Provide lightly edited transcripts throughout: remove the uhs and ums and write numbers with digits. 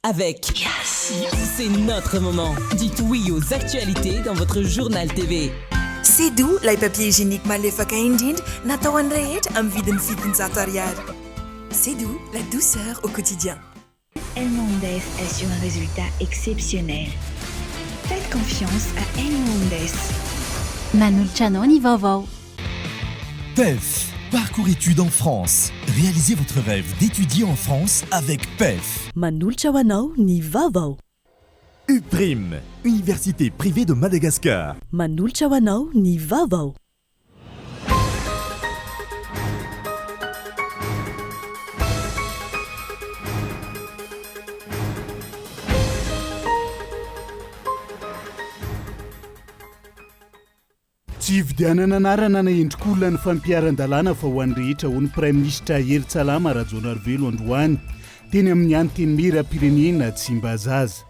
Avec Yes C'est notre moment. Dites oui aux actualités dans votre journal TV. Cédou, ilay papier hygiénique malefaka indrindra natao an'ny rehetra amin'ny vidiny 700 ariary. Cédou, la douceur au quotidien. Elmondes assure un résultat exceptionnel. Faites confiance à Elmondes. Manolotra anao ny vaovao. PEF, parcours études en France. Réalisez votre rêve d'étudier en France avec PEF. Manolotra ho anao ny vaovao. UPRIM, Université privée de Madagascar. Manolotra ho anao ny vaovao. Tsy hividianana anarana na endrik'olona ny fampiharan-dalàna fa ho an'ny rehetra, hoy ny Praiminisitra Herintsalama Rajaonarivelo androany teny amin'ny Antenimierampirenena Tsimbazaza.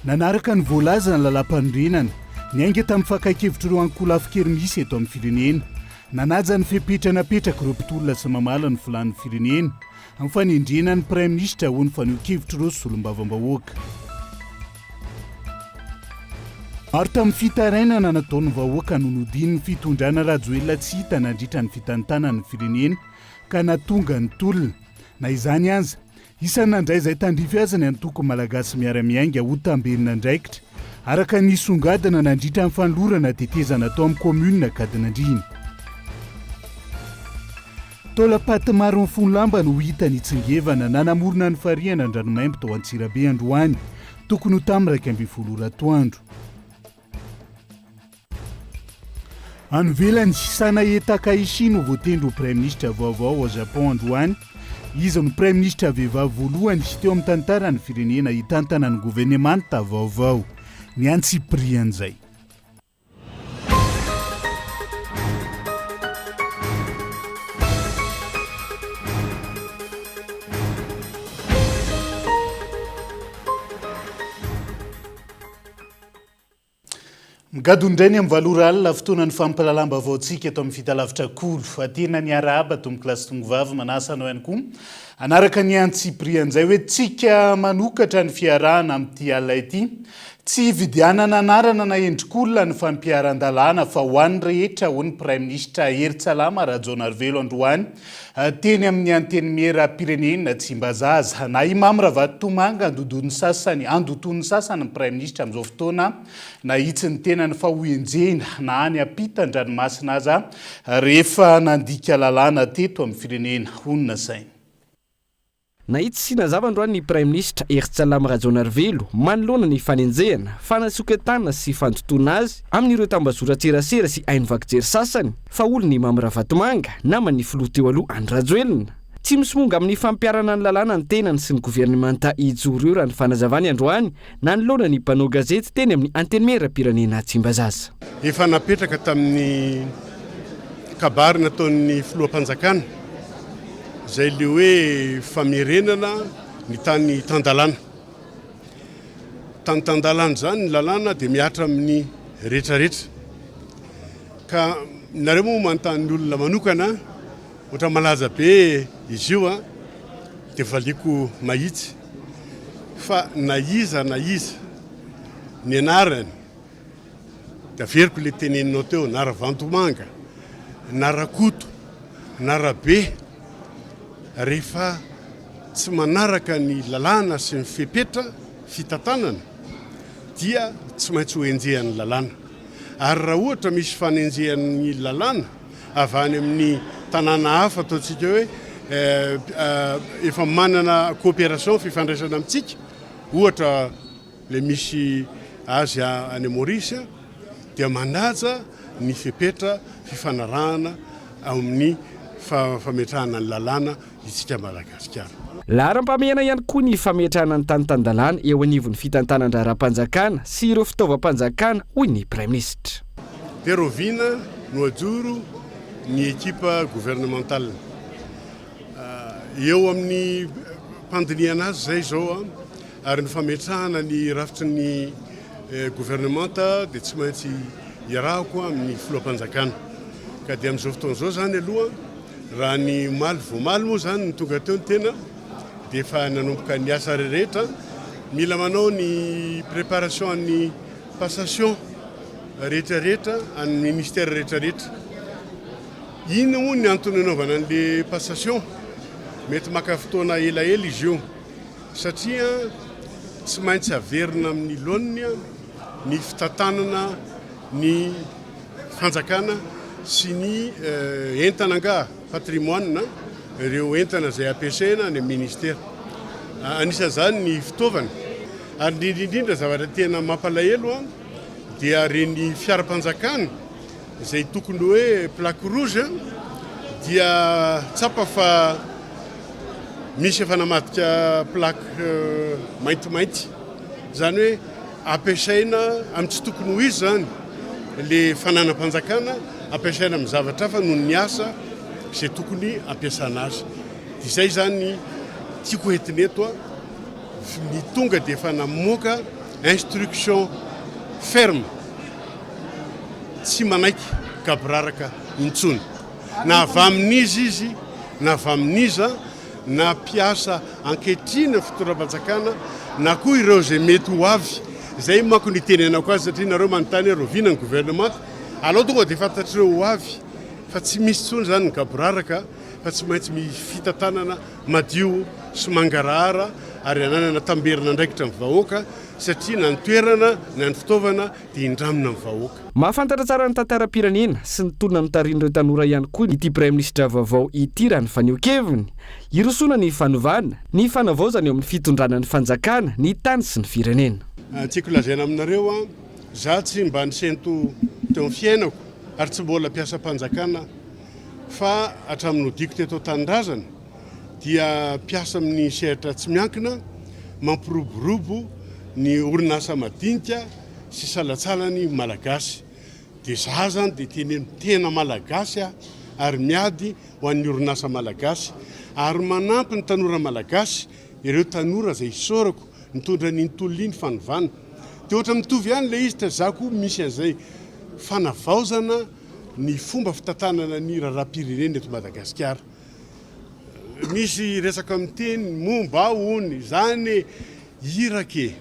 Nanaraka ny voalaza ny lalàmpanorenana, niainga tamin'ny fakan-kevitr'ireo ankolafin-kery misy eto amin'ny firenena. Nanaja ny fepetra napetrak'ireo mpitolona sy mamaly ny filàn'ny firenena amin'ny fanendrena ny Praiminisitra, hoy ny fanehoan-kevitr'ireo solombavambahoaka. Maro tamin'ny fitarainana nataon'ny vahoaka no nodian'ny fitondrana Rajoelina tsy hita nandritra ny fitantanany ny firenena ka nahatonga ny tolona. Na izany aza, isan'ny nandray izay tandrify azy ny antoko Malagasy Miara-Miainga ho tamberin'andraikitra, araka ny nisongadina nandritra ny fanolorana tetezana tao amin'ny kaominina Ankadinandriana. Taolam-paty maro mifono lamba no hita nitsingevana nanamorona ny farihan' Andranomaimbo tao Antsirabe androany, tokony ho tamin'ny 11 ora atoandro. Any ivelany, Sanae Takaichi no voatendry ho praiminisitra vaovao ao Japon androany. Izy no praiminisitra vehivavy voalohany teo amin'ny tantaran'ny firenena hitantana ny governemanta vaovao. Ny antsipirian'izay. Migadona indray ny amin'ny valo ora alina, fotoanan'ny fampahalalam-baovaontsika eto amin'ny Fitalavitra Kolo. Tena niarahaba tompoko lahy sy tompoko vavy, manasa anao ihany koa hanaraka ny antsipirian'izay hoe tsika manokatra ny fiarahana amin'ity alina ity. Tsy hividianana anarana na endrik'olona ny fampiharan-dalàna fa ho an'ny rehetra, hoy ny Praiminisitra Herintsalama Rajaonarivelo androany teny amin'ny Antenimieram-pirenena Tsimbazaza. Na i Mamy Ravatomanga andodoin'ny sasany, andotoan'ny sasany ny Praiminisitra amin'izao fotoana, nahitsy ny tenany fa ho henjehina na any ampitan-dranomasina aza rehefa nandika lalàna teto amin'ny firenena, hoy ny nasainy. Nahitsy sy nazava androany ny Praiminisitra Herintsalama Rajaonarivelo manoloana ny fanenjehana, fanasoketana sy fandotoana azy amin'ireo tambazotran-tserasera sy haino vaky jery sasany fa olon'i Mamy Ravatomanga, naman'ny filoha teo aloha Andry Rajoelina. Tsy misomonga amin'ny fampiharana ny lalàna ny tenany sy ny governemanta hijoro eo raha ny fanazavany androany nanoloana ny mpanao gazety teny amin'ny Antenimierampirenena Tsimbazaza. Efa napetraka tamin'ny kabary nataon'ny filoham-panjakana izay ilay hoe famerenana ny tany tan-dalàna. Tany tan-dalàna izany, ny lalàna dia mihatra amin'ny rehetrarehetra. Ka nareo moa manontany ny olona manokana, ohatra malaza be izy io dia valiako mahitsy fa na iza na iza ny anarany, Dia averiko ilay teneninao teo, na Ravantomanga, na Rakoto, na Rabe, rehefa tsy manaraka ny lalàna sy ny fepetra fitantanana dia tsy maintsy ho enjehan'ny lalàna. Ary raha ohatra misy fanenjehan'ny lalàna avy any amin'ny tanàna hafa ataontsika hoe efa manana coopération, fifandraisana amintsika, ohatra Ilay misy azy any Maurice dia manaja ny fepetra fifanarahana amin'ny fametrahana ny lalàna isika Madagasikara. Laharam-pahamehana ihany koa ny fametrahana ny tany tan-dalàna eo anivon'ny fitantanan-draharaham-panjakana sy ireo fitaovam-panjakana, hoy ny Praiminisitra. Dia rahoviana no hajoro ny ekipa gouvernementale? Eo amin'ny mpandinihana azy izay izao ary ny fametrahana ny rafitry ny governemanta dia tsy maintsy iarahako amin'ny filoham-panjakana. Ka dia amin'izao fotoana izao izany aloha raha ny omaly vao omaly moa izany no tonga teo ny tena. dia efa nanomboka ny asa rehetra. Mila manao ny préparation an'ny passation rehetra rehetra an'ny ministère rehetra rehetra. Inona moa ny antony anaovana an'le passation? Mety maka fotoana elaela izy io satria tsy maintsy averina amin'ny laoniny ny fitantanana ny fanjakana sy ny entana angaha, patrimoine, ireo entana izay ampiasaina any amin'ny ministera. Anisan'izany ny fitaovana. Ary indrindra indrindra zavatra tena mampalahelo dia ireny fiaram-panjakana izay tokony hoe plaque rouge dia tsapa fa misy efa namadika plaque maintimainty. Izany hoe ampiasaina amin'ny tsy tokony ho izy izany le fananam-panjakana, ampiasaina amin'ny zavatra hafa noho ny asa izay tokony ampiasana azy. Dia izay izany tiako entina eto, ny tonga dia efa namoaka instruction ferme tsy manaiky gaboraraka intsony na avy amin'iza izy na avy amin'iza na mpiasa ankehitriny ny fitondram-panjakana na koa ireo izay mety ho avy. Izay manko no itenenako azy satria nareo manontany hoe rahoviana ny governemanta, alao tonga dia fantatr'ireo ho avy fa tsy misy intsony izany ny gaboraraka fa tsy maintsy misy fitantanana madio sy mangarahara ary ananana tamberin'andraikitra ny vahoaka satria na ny toerana na ny fitaovana dia indramina ny vahoaka. Mahafantatra tsara ny tantaram-pirenena sy ny tolona notarihin'ireo tanora ihany koa ity Praiminisitra vaovao ity raha ny fanehoan-keviny. Hirosoana ny fanovana, ny fanavaozana eo amin'ny fitondrana ny fanjakana, ny tany sy ny firenena. Tiako lazaina aminareo an, za tsy mba nisento teo amin'ny fiainako ary tsy mbola mpiasam-panjakana fa hatramin'ny nodiako teto an-tanindrazana dia mpiasa amin'ny sehatra tsy miankina mampiroborobo ny orinasa madinika sy salantsalany Malagasy. Dia za zany dia teneno tena Malagasy aho ary miady ho an'ny orinasa Malagasy ary manampy ny tanora Malagasy, ireo tanora izay isaorako nitondra an'iny tolona iny fanovana. Dia ohatra mitovy ihany ilay izy, za koa misy an'izay fanavaozana ny fomba fitantanana ny raharaham-pirenena eto Madagasikara. Misy resaka miteny momba hono izany e, iraka e,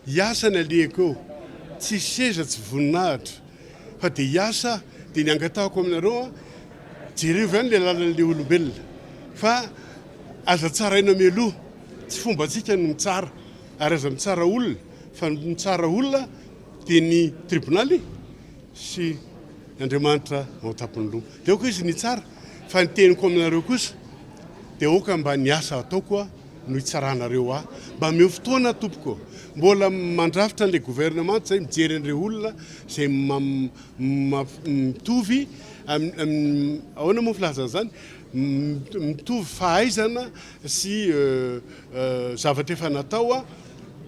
hiasa ny alehako eo, tsisy seza tsy voninahitra fa dia hiasa dia ny angatahako aminareo an, jerevo ihany ilay lalan'ilay olombelona fa aza tsaraina mialoha, tsy fombantsika ny mitsara ary aza mitsara olona fa ny mitsara olona dia ny tribonaly sy Andriamanitra ao an-tampon'ny loha. Dia aoka izy nitsara, fa ny teniko aminareo kosa, dia aoka mba ny asa ataoko no hitsaranareo ahy. Mba omeo fotoana aho, tompoko. Mbola mandrafitra an'ilay gouvernement izay, mijery an'ireo olona izay mitovy, ahoana moa ny filazana izany, mitovy fahaizana sy zavatra efa natao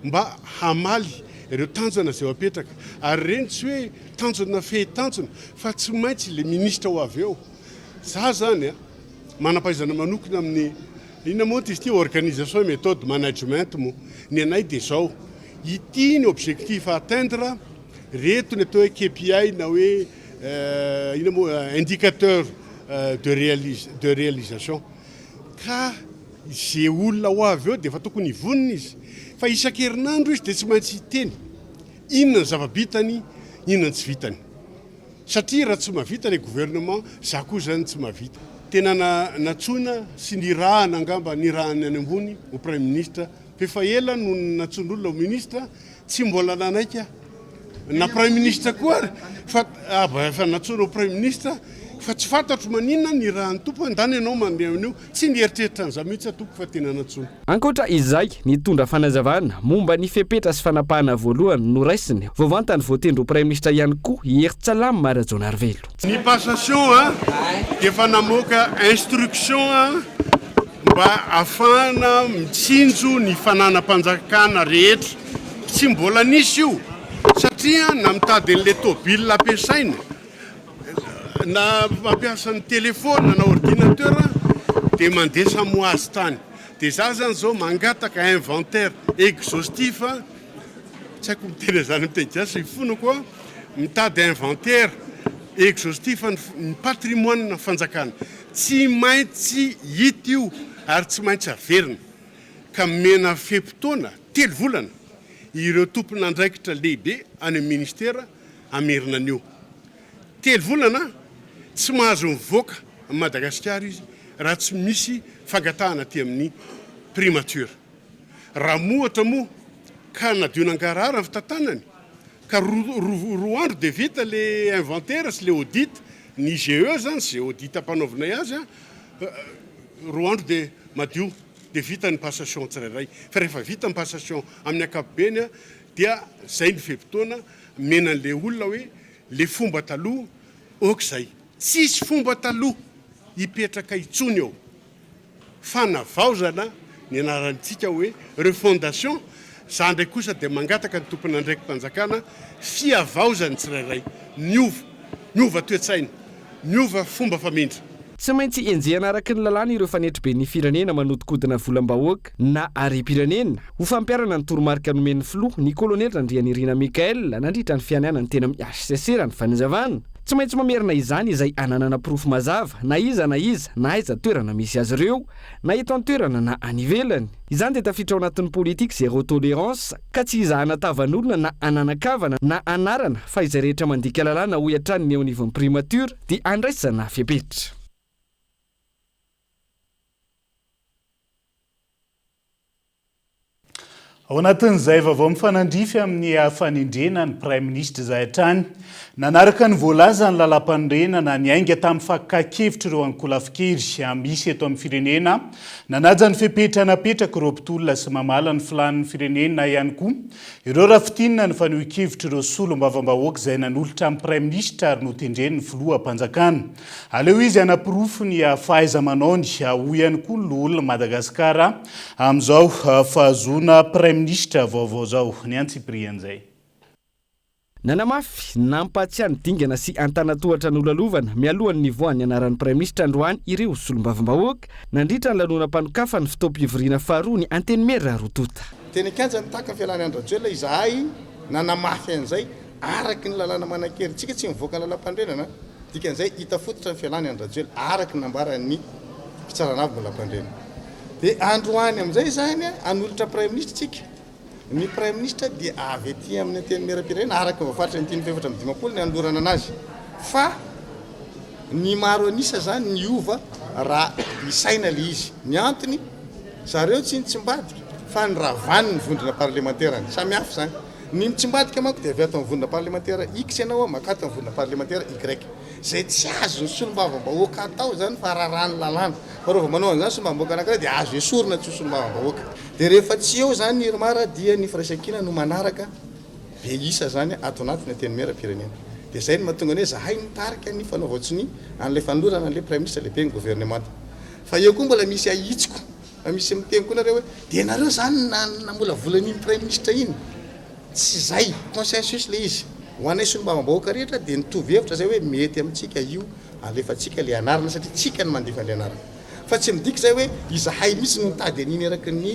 mba hamaly ireo tanjona izay ho apetraka. Ary ireny tsy hoe tanjona fehy tanjona fa tsy maintsy ilay minisitra ho avy eo. Za zany a, manam-pahaizana manokana amin'ny inona moa izy ity, organisation et méthode management moa. Ny anay dia izao, ity ny objectif à atteindre, reto ny atao hoe KPI na hoe inona moa indicateur de de réalisation. Ka ze olona ho avy eo dia efa tokony hivonona izy fa isan-kerinandro izy dia tsy maintsy hiteny inona ny zava-bitany, inona ny tsy vitany. Satria raha tsy mahavita ilay gouvernement, za koa zany tsy mahavita. Tena nantsoina sy nirahana angamba, nirahan'ny any ambony ho praiminisitra, fa efa ela no nantsoin'olona ho ministra, tsy mbola nanaiky aho. Na praiminisitra koa ary fa efa nantsoina ho praiminisitra fa tsy fantatro maninona ny raha ny tompo andana ianao mandeha amin'io tsy nieritreritra an'izany mihitsy aho tompoko fa tena nantsoina. Ankoatra izay, nitondra fanazavana momba ny fepetra sy fanapahana voalohany noraisiny vao vantany voatendry ho praiminisitra ihany koa i Herintsalama Rajaonarivelo. Ny passation dia efa namoaka instruction mba ahafahana mitsinjo ny fananam-panjakana rehetra. Tsy mbola nisy io satria na mitady an'ilay tôbila ampiasaina na mampiasa ny telephone na ordinateur dia mandeha samy ho azy tany. Dia za zany zao mangataka inventaire exhaustif, tsy haiko miteny an'izany amin'ny teny gasy, ifonako aho, mitady inventaire exhaustif ny patrimoine fanjakana. Tsy maintsy hita io ary tsy maintsy averina. Ka mena fe-potoana telo volana ireo tompon'andraikitra lehibe any amin'ny ministera hamerina an'io. Telo volana tsy mahazo mivoaka an'i Madagasikara izy raha tsy misy fangatahana aty amin'ny primature. Raha mohatra moa ka nadio nangarahara ny fitantanany ka roa andro dia vita le inventaire sy le audit, ny IGE zany sy ze audit ampanaovinay azy an, roa andro dia madio dia vita ny passation tsirairay. Fa rehefa vita ny passation amin'ny ankapobeny dia zay ny fe-potoana omena an'le olona hoe le fomba taloha ok zay. Tsisy fomba taloha hipetraka intsony eo. Fanavaozana ny anarantsika hoe refondation, za ndray kosa dia mangataka ny tompon'andraiki-panjakana fihavaozan'ny tsirairay, miova, miova toe-tsaina, miova fomba famindra. Tsy maintsy enjehina araka ny lalàna ireo fanetriben'ny firenena manodinkodina volam-bahoaka na harem-pirenena, ho fampiharana ny toromarika nomen'ny filoha, ny kolonely Randrianirina Michael, nandritra ny fianianany teny amin'ny hcc, raha ny fanazavana. Tsy maintsy mamerina izany izay ananana porofo mazava na iza na iza na aiza toerana misy azy ireo, na eto an-toerana na any ivelany. Izany dia tafiditra ao anatin'ny politique zéro tolérance ka tsy hizahana tavan'olona na ananan-kavana na anarana fa izay rehetra mandika lalàna hoy hatrany ny eo anivon'ny primature dia andraisana fepetra. Ao anatin'izay vaovao mifanandrify amin'ny fanendrena ny Praiminisitra izay hatrany, nanaraka ny voalazan'ny lalàmpanorenana niainga tamin'ny fakan-kevitr'ireo ankolafin-kery misy eto amin'ny firenena, nanaja ny fepetra napetrak'ireo mpitolona sy mamala ny filàn'ny firenena ihany koa ireo raha fintinina ny fanehoan-kevitr'ireo solombavambahoaka izay nanolotra ny Praiminisitra ary notendren'ny filoham-panjakana. Aleo izy hanaporofo ny fahaiza-manaony, hoy ihany koa ny loholon'i Madagasikara amin'izao fahazoana praiminisitra vaovao izao. Ny antsipirian'izay. Nanamafy, nampahatsiahy ny dingana sy antanatohatra nolalovana mialohan'ny nivoahan'ny anaran'ny praiminisitra androany ireo solombavambahoaka, nandritra ny lanonam-panokafan'ny fotoam-pivoriana faharoa ny Antenimiera roa tonta. Teny an-kianja nitaky ny fialan'i Andry Rajoelina izahay nanamafy an'izay. Araky ny lalàna manan-kery, tsika tsy mivoaka ny lalàmpanorenana, dikan'izay hita fototra ny fialany Andry Rajoelina, araky ny nambaran'ny fitsarana avo ny lalàmpanorenana. Dia androany amin'izay izany hanolotra praiminisitra tsika. Ny praiminisitra dia avy aty amin'ny antenimierampirenena, araky ny voafaritry ny andininy faha 54 ny hanolorana anazy. Fa ny maro an'isa izany niova raha isaina ilay izy. Ny antony, zareo tsy nitsimbadika fa niravany ny vondrona parlemanterany. Samy hafa izany. Ny mitsimbadika manko dia avy ato amin'ny vondrona parlemantera X ianao mankato amin'ny vondrona parlemantera Y. Izay tsy azon'ny solombavambahoaka atao izany fa raràn'ny lalàna. Fa raha vao manao an'izany solombavambahoaka anankiray dia azo esorina tsy ho solombavambahoaka. Dia rehefa tsy eo izany ny IRMAR dia ny firaisankina no manaraka be isa izany ato anatin'ny antenimieram-pirenena. Dia izay no mahatonga ny hoe zahay mitarika ny fanaovan-tsonia an'ilay fanolorana an'ilay praiminisitra lehiben'ny governemanta. Fa eo koa mbola misy ahitsiko. Fa misy miteny koa nareo hoe dia nareo izany namolavola an'iny praiminisitra iny. Tsy izay, consensus ilay izy. Ho anay solombavambahoaka rehetra dia nitovy hevitra izay hoe mety amintsika io, alefantsika ilay anarana satria tsika no mandefa ilay anarana. Fa tsy midika izay hoe izahay mihitsy no nitady an'iny eraky ny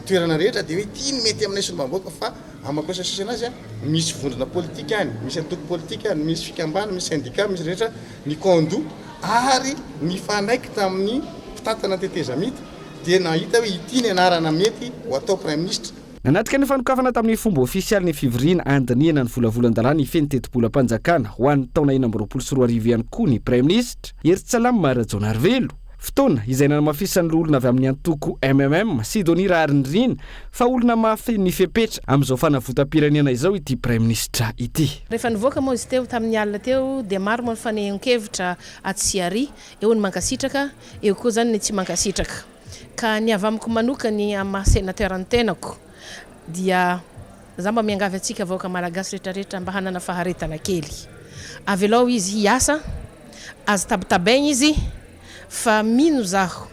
toerana rehetra dia hoe ity no mety aminay solombavambahoaka fa amin'ny maha consensus anazy misy vondrona politika any, misy antoko politika any, misy fikambanana, misy syndicat, misy rehetra nikaon-doha ary nifanaiky tamin'ny mpitantana ny tetezamita dia nahita hoe ity ny anarana mety ho atao praiminisitra. Nanatrika ny fanokafana tamin'ny fomba ofisialy ny fivoriana handinihana ny volavolan-dalàna hifehy ny tetibolam-panjakana ho an'ny taona 2026 ihany koa ny Praiminisitra, Herintsalama Rajaonarivelo. Fotoana izay nanamafisan'ny loholona avy amin'ny antoko mmm, Sidonie Raharinirina, fa olona mahafehy ny fepetra amin'izao fanavotam-pirenena izao ity Praiminisitra ity. Rehefa nivoaka moa izy teo tamin'ny alina teo dia maro moa ny fanehoan-kevitra atsy sy ary, eo ny mankasitraka, eo koa izany ny tsy mankasitraka. Ka ny avy amiko manokany amin'ny maha sénateur ny tenako dia za mba miangavy antsika vahoaka malagasy rehetrarehetra mba hanana faharetana kely. Avelao izy hiasa, aza tabitabaigna izy fa mino zaho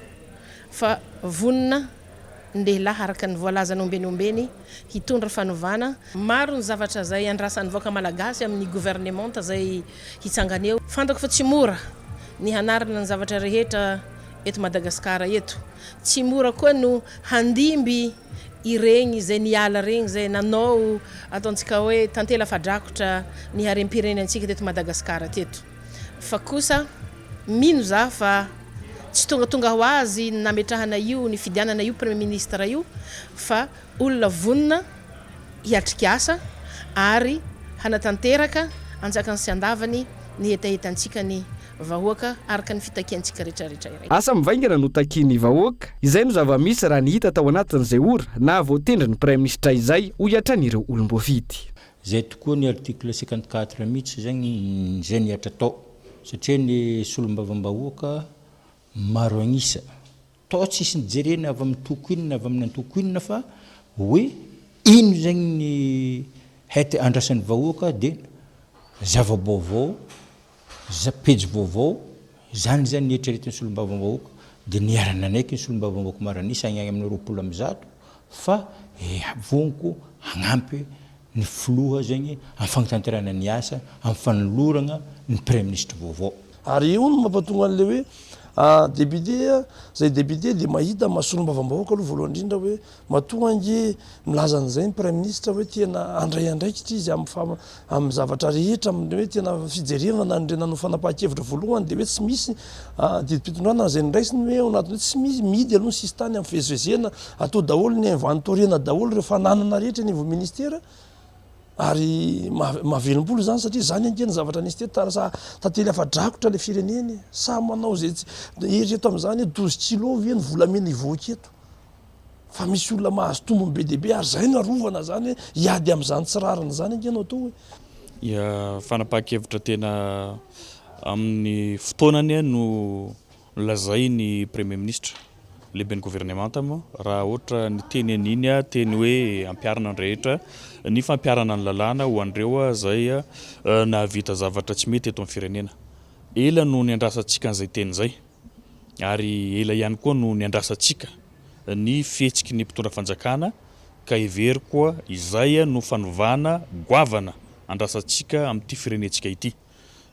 fa vonona ny lehilahy araka ny voalazany ombeny ombeny hitondra fanovana. Maro ny zavatra izay andrasan'ny vahoaka malagasy amin'ny governemanta izay hitsangana eo. Fantako fa tsy mora ny hanarina ny zavatra rehetra eto Madagasikara eto. Tsy mora koa no handimby ireny izay niala ireny izay nanao ataontsika hoe tantely afa-drakotra ny harem-pirenentsika teto Madagasikara teto. Fa kosa mino za fa. Tsy tongatonga ho azy ny nametrahana io nifidianana io Premier Ministre io fa olona vonona hiatrika asa ary hanatanteraka antsakany sy andavany ny hetahetantsika ny vahoaka araka ny fitakiantsika rehetrarehetra iray. Asa mivaingana no takian'ny vahoaka. Izay no zava-misy raha ny hita tao anatin'izay ora naha voatendry ny Praiminisitra izay, hoy hatrany ireo olom-boafidy. Zay tokoa ny article 54 mihitsy zegny zay nihatra tao satria ny solombavambahoaka maro agnisa tao tsisy nijerena avy amin'ny toko inona avy amin'ny antoko inona fa hoe ino zegny ny hety andrasan'ny vahoaka de zava-baovao pejy vaovao zany zany ny eritreretin'ny solombavambahoaka de niara-nanaiky ny solombavambahoaka maro an'isa agny amin'ny 120 fa vognoko hagnampy ny filoha zegny amin'ny fagnatanterahana ny asa amin'ny fanoloragna ny praiminisitra vaovao. Ary io no mampatonga an'ilay hoe député, zay député dia mahita maha solombavambahoaka aloha voalohany indrindra hoe Matoa ange milaza an'izay ny Praiminisitra hoe tena handray andraikitra izy amin'ny faha amin'ny zavatra rehetra amin'ny hoe tena fijerevana an'ireo nanao fanapahan-kevitra voalohany dia hoe tsy misy didim-pitondrana izay noraisiny hoe ao anatin'ny hoe tsy misy mihidy aloha ny sisintany amin'ny fivezivezena, atao daholo ny inventoriana daholo ireo fananana rehetra eny anivon'ny ministera ary mahavelom-bolo izany satria izany ange ny zavatra nisy teto tany sa tantely afa-drakotra ilay firenena e, samy manao izay tsy eritrereto amin'izany hoe douze kilos ve ny volamena hivoaka eto. Fa misy olona mahazo tombony be dia be ary izay no arovana izany hoe hiady amin'izany tsy rariny izany ange no atao e. Ia, fanapahan-kevitra tena amin'ny fotoanany no nolazain'ny Premier Ministre, lehiben'ny governemanta moa, raha ohatra niteny an'iny teny hoe ampiharina ny rehetra, ny fampiharana ny lalàna ho an'ireo izay nahavita zavatra tsy mety eto amin'ny firenena. Ela no niandrasantsika an'izay teny izay. ary ela ihany koa no niandrasantsika ny fihetsiky ny mpitondra fanjakana ka heveriko izay no fanovana goavana andrasantsika amin'ity firenentsika ity.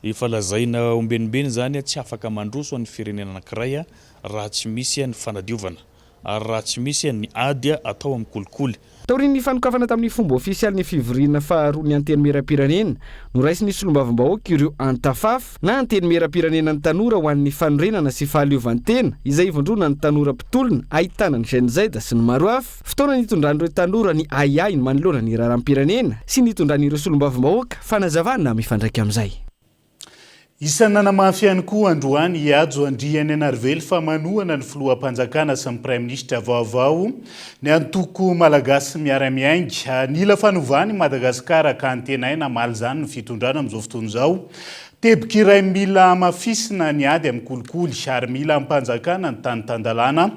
Efa lazaina ombenimbeny izany tsy afaka mandroso ny firenena anankiray raha tsy misy ny fanadiovana. ary raha tsy misy ny ady atao amin'ny kolikoly. Taorian'ny fanokafana tamin'ny fomba ofisialy ny fivoriana faharoa ny Antenimierampirenena, noraisin'ny solombavambahoaka ireo Antafaf, na Antenimierampirenenan'ny tanora ho an'ny fanorenana sy fahaleovantena, izay ivondronan'ny tanora mpitolona ahitana ny Gen Z sy ny maro hafa. Fotoana nitondran'ireo tanora ny ahiahiny manoloana ny raharaham-pirenena sy nitondran'ireo solombavambahoaka fanazavana mifandraika amin'izay. Isan'ny nanamafy ihany koa androany i Hajo Andrianainarivelo fa manohana ny filoham-panjakana sy ny praiminisitra vaovao ny antoko Malagasy Miara-Miainga. Nila fanovana i Madagasikara ka antenaina hamaly izany ny fitondrana amin'izao fotoana izao. Teboka iray mila hamafisina ny ady amin'ny kolikoly ary mila ampanjakana ny tany tan-dalàna,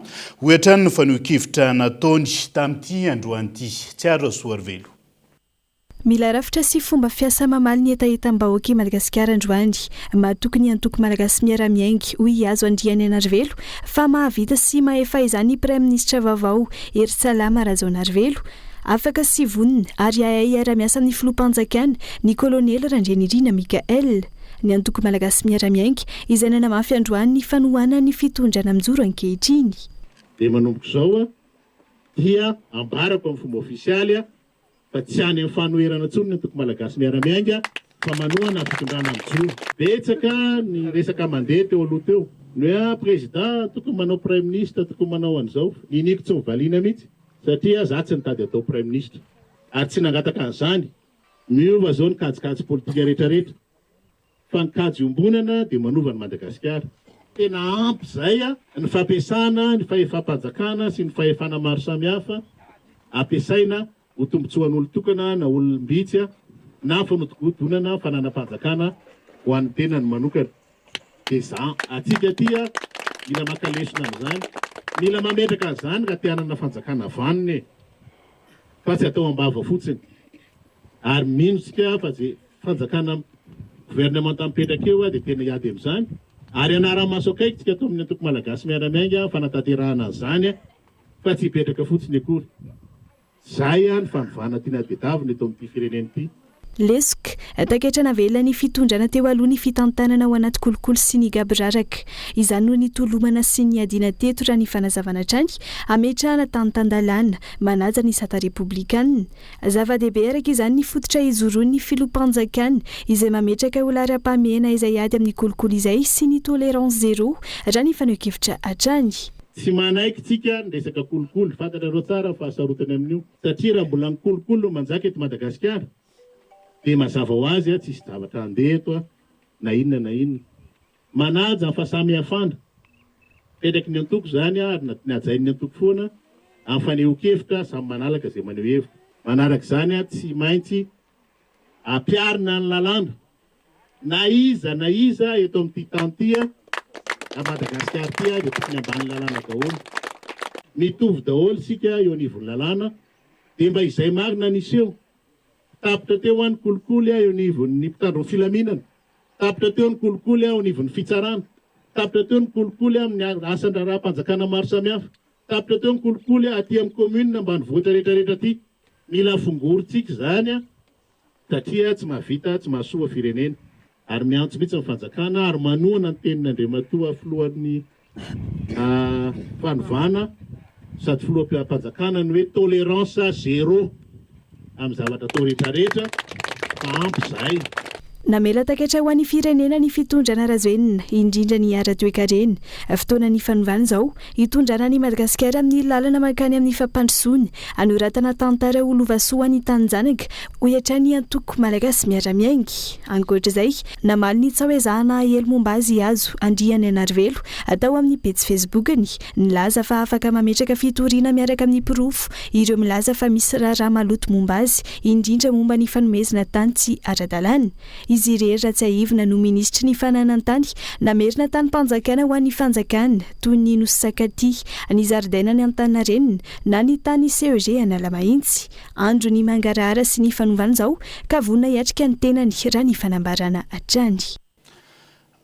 hoy hatrany ny fanehoan-kevitra nataony tamin'ity androany ity. Tsiaro Rasoarivelo. Mila rafitra sy fomba fiasa mamaly ny hetahetam-bahoaka i Madagasikara androany. Matoky ny antoko Malagasy Miara-Miainga, hoy i Hajo Andrianainarivelo, fa mahavita sy mahefa izany ny Praiminisitra vaovao, Herintsalama Rajaonarivelo. Afaka sy vonona ary hahay hiara-miasa amin'ny filoham-panjakana, ny Kolonely Randrianirina Michaël. Ny antoko Malagasy Miara-Miainga, izay nanamafy androany ny fanohanany ny fitondrana mijoro ankehitriny. Dia manomboka izao dia ambarako amin'ny fomba ofisialy fa tsy any amin'ny fanoherana intsony ny antoko Malagasy Miara-Miainga fa manohana ny fitondrana mijoro. Betsaka ny resaka mandeha teo aloha teo, ny hoe ah président tokony manao praiminisitra, tokony manao an'izao. Niniako tsy novaliana mihitsy satria za tsy nitady hatao praiminisitra ary tsy nangataka an'izany. Miova izao ny kajikajy politika rehetrarehetra. Fa ny kajy iombonana dia manova an'i Madagasikara. Tena ampy izay ny fampiasana ny fahefam-panjakana sy ny fahefana maro samihafa ampiasaina ho tombontsoan'olon-tokana na olom-bitsy na fanodikodonana fananam-panjakana ho an'ny tenany manokana. Dia za, antsika aty mila maka lesona amin'izany. Mila mametraka an'izany raha te hanana fanjakana vanona e! Fa tsy atao am-bava fotsiny. Ary mino tsika fa ze fanjakana gouvernemanta mipetraka eo dia tena hiady amin'izany. Ary hanara-maso akaiky tsika ato amin'ny antoko Malagasy Miara-Miainga fanatanterahana an'izany fa tsy hipetraka fotsiny akory. Zay ny fanovana tiana tedavina eto amin'ity firenena ity. Lesoka, Takaitra navelan'ny fitondrana teo aloha ny fitantanana ao anaty kolikoly sy ny gaboraraka. Izany no nitolomana sy niadiana teto raha ny fanazavana hatrany, hametrahana tany tan-dalàna, manaja ny sata repoblikanina. Zava-dehibe araka izany ny fototra ijoroan'ny filoham-panjakana izay mametraka ho laharam-pahamehana izay ady amin'ny kolikoly izay sy ny tolérance zéro raha ny fanehoan-kevitra hatrany. Tsy manaiky tsika ny resaka kolikoly, fantatrareo tsara ny fahasarotany amin'io, satria raha mbola ny kolikoly no manjaka eto Madagasikara dia mazava ho azy tsisy zavatra handeha eto na inona na inona. Manaja ny fahasamihafana. Petraky ny antoko izany ary hajain'ny antoko foana amin'ny fanehoan-kevitra, samy manalaka izay maneho hevitra. Manaraka izany tsy maintsy ampiharina ny lalàna na iza na iza eto amin'ity tany ity na Madagasikara ity dia tokony ambany lalàna daholo. Mitovy daholo isika eo anivon'ny lalàna dia mba izay marina niseho. Tapitra teo hoa ny kolikoly eo anivon'ny mpitandro ny filaminana. Tapitra teo ny kolikoly eo anivon'ny fitsarana. Tapitra teo ny kolikoly amin'ny asan-draharaham-panjakana maro samihafa. Tapitra teo ny kolikoly aty amin'ny commune ambanivohitra rehetra rehetra aty. Mila fongorintsika izany satria tsy mahavita tsy mahasoa firenena. Ary miantso mihitsy ny fanjakana ary manohana ny tenin'Andriamatoa filohan'ny fanovana sady filoham-panjakana ny hoe tolérance zéro amin'ny zavatra atao rehetra rehetra fa ampy zahay. Namela takaitra ho an'ny firenena ny fitondrana Rajoelina, indrindra ny ara-toekarena. Fotoanan'ny fanovana izao, hitondrana an'i Madagasikara amin'ny lalana mankany amin'ny fampandrosoana, hanoratana tantara ho lovasoa ho an'ny taninjanaka, hoy hatrany ny antoko Malagasy Miara-Miainga. Ankoatra izay, namaly ny tsaho ezahana hahelo momba azy i Hajo Andrianaianarivelo tao amin'ny pejy Facebook-ny, nilaza fa afaka mametraka fitoriana miaraka amin'ny porofo ireo milaza fa misy raharaha maloto momba azy, indrindra momba ny fanomezana tany tsy ara-dalàna. Izy irery raha tsiahivina no minisitry ny fananan-tany namerina tanim-panjakana ho an'ny fanjakana, toy ny Nosy Sakatia, ny zaridainan'i Antaninarenina, na ny tany CEG Analamahitsy. Andro ny mangarahara sy ny fanovana izao ka vonona hiatrika ny tenany raha ny fanambarana hatrany.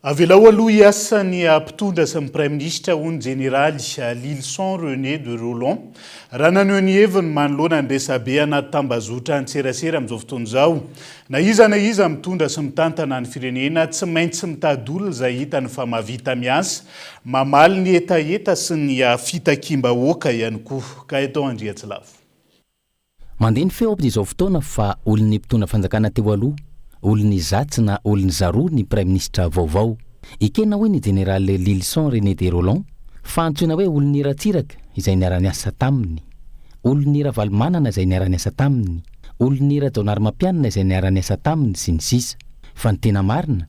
Avelao aloha hiasa ny mpitondra sy ny praiminisitra, hoy ny jeneraly Lylison René de Rolland, raha naneho ny heviny manoloana ny resabe anaty tambazotra an-tserasera amin'izao fotoana izao. Na iza na iza mitondra sy mitantana ny firenena, tsy maintsy mitady olona izay hitany fa mahavita miasa, mamaly ny hetaheta sy ny fitakiam-bahoaka ihany koa. Gaëtan Andriatsilavo. Mandeha ny feo amin'izao fotoana fa olon'ny mpitondra fanjakana teo aloha, olon'ny zatsy na olon'ny zaroa ny praiminisitra vaovao. Ekena hoy ny jeneraly Lylison René de Rolland fa antsoina hoe olon'ny Ratsiraka izay niara-niasa taminy, olon'ny Ravalomanana izay niara-niasa taminy, olon'ny Rajaonarimampianina izay niara-niasa taminy sy ny sisa Fa ny tena marina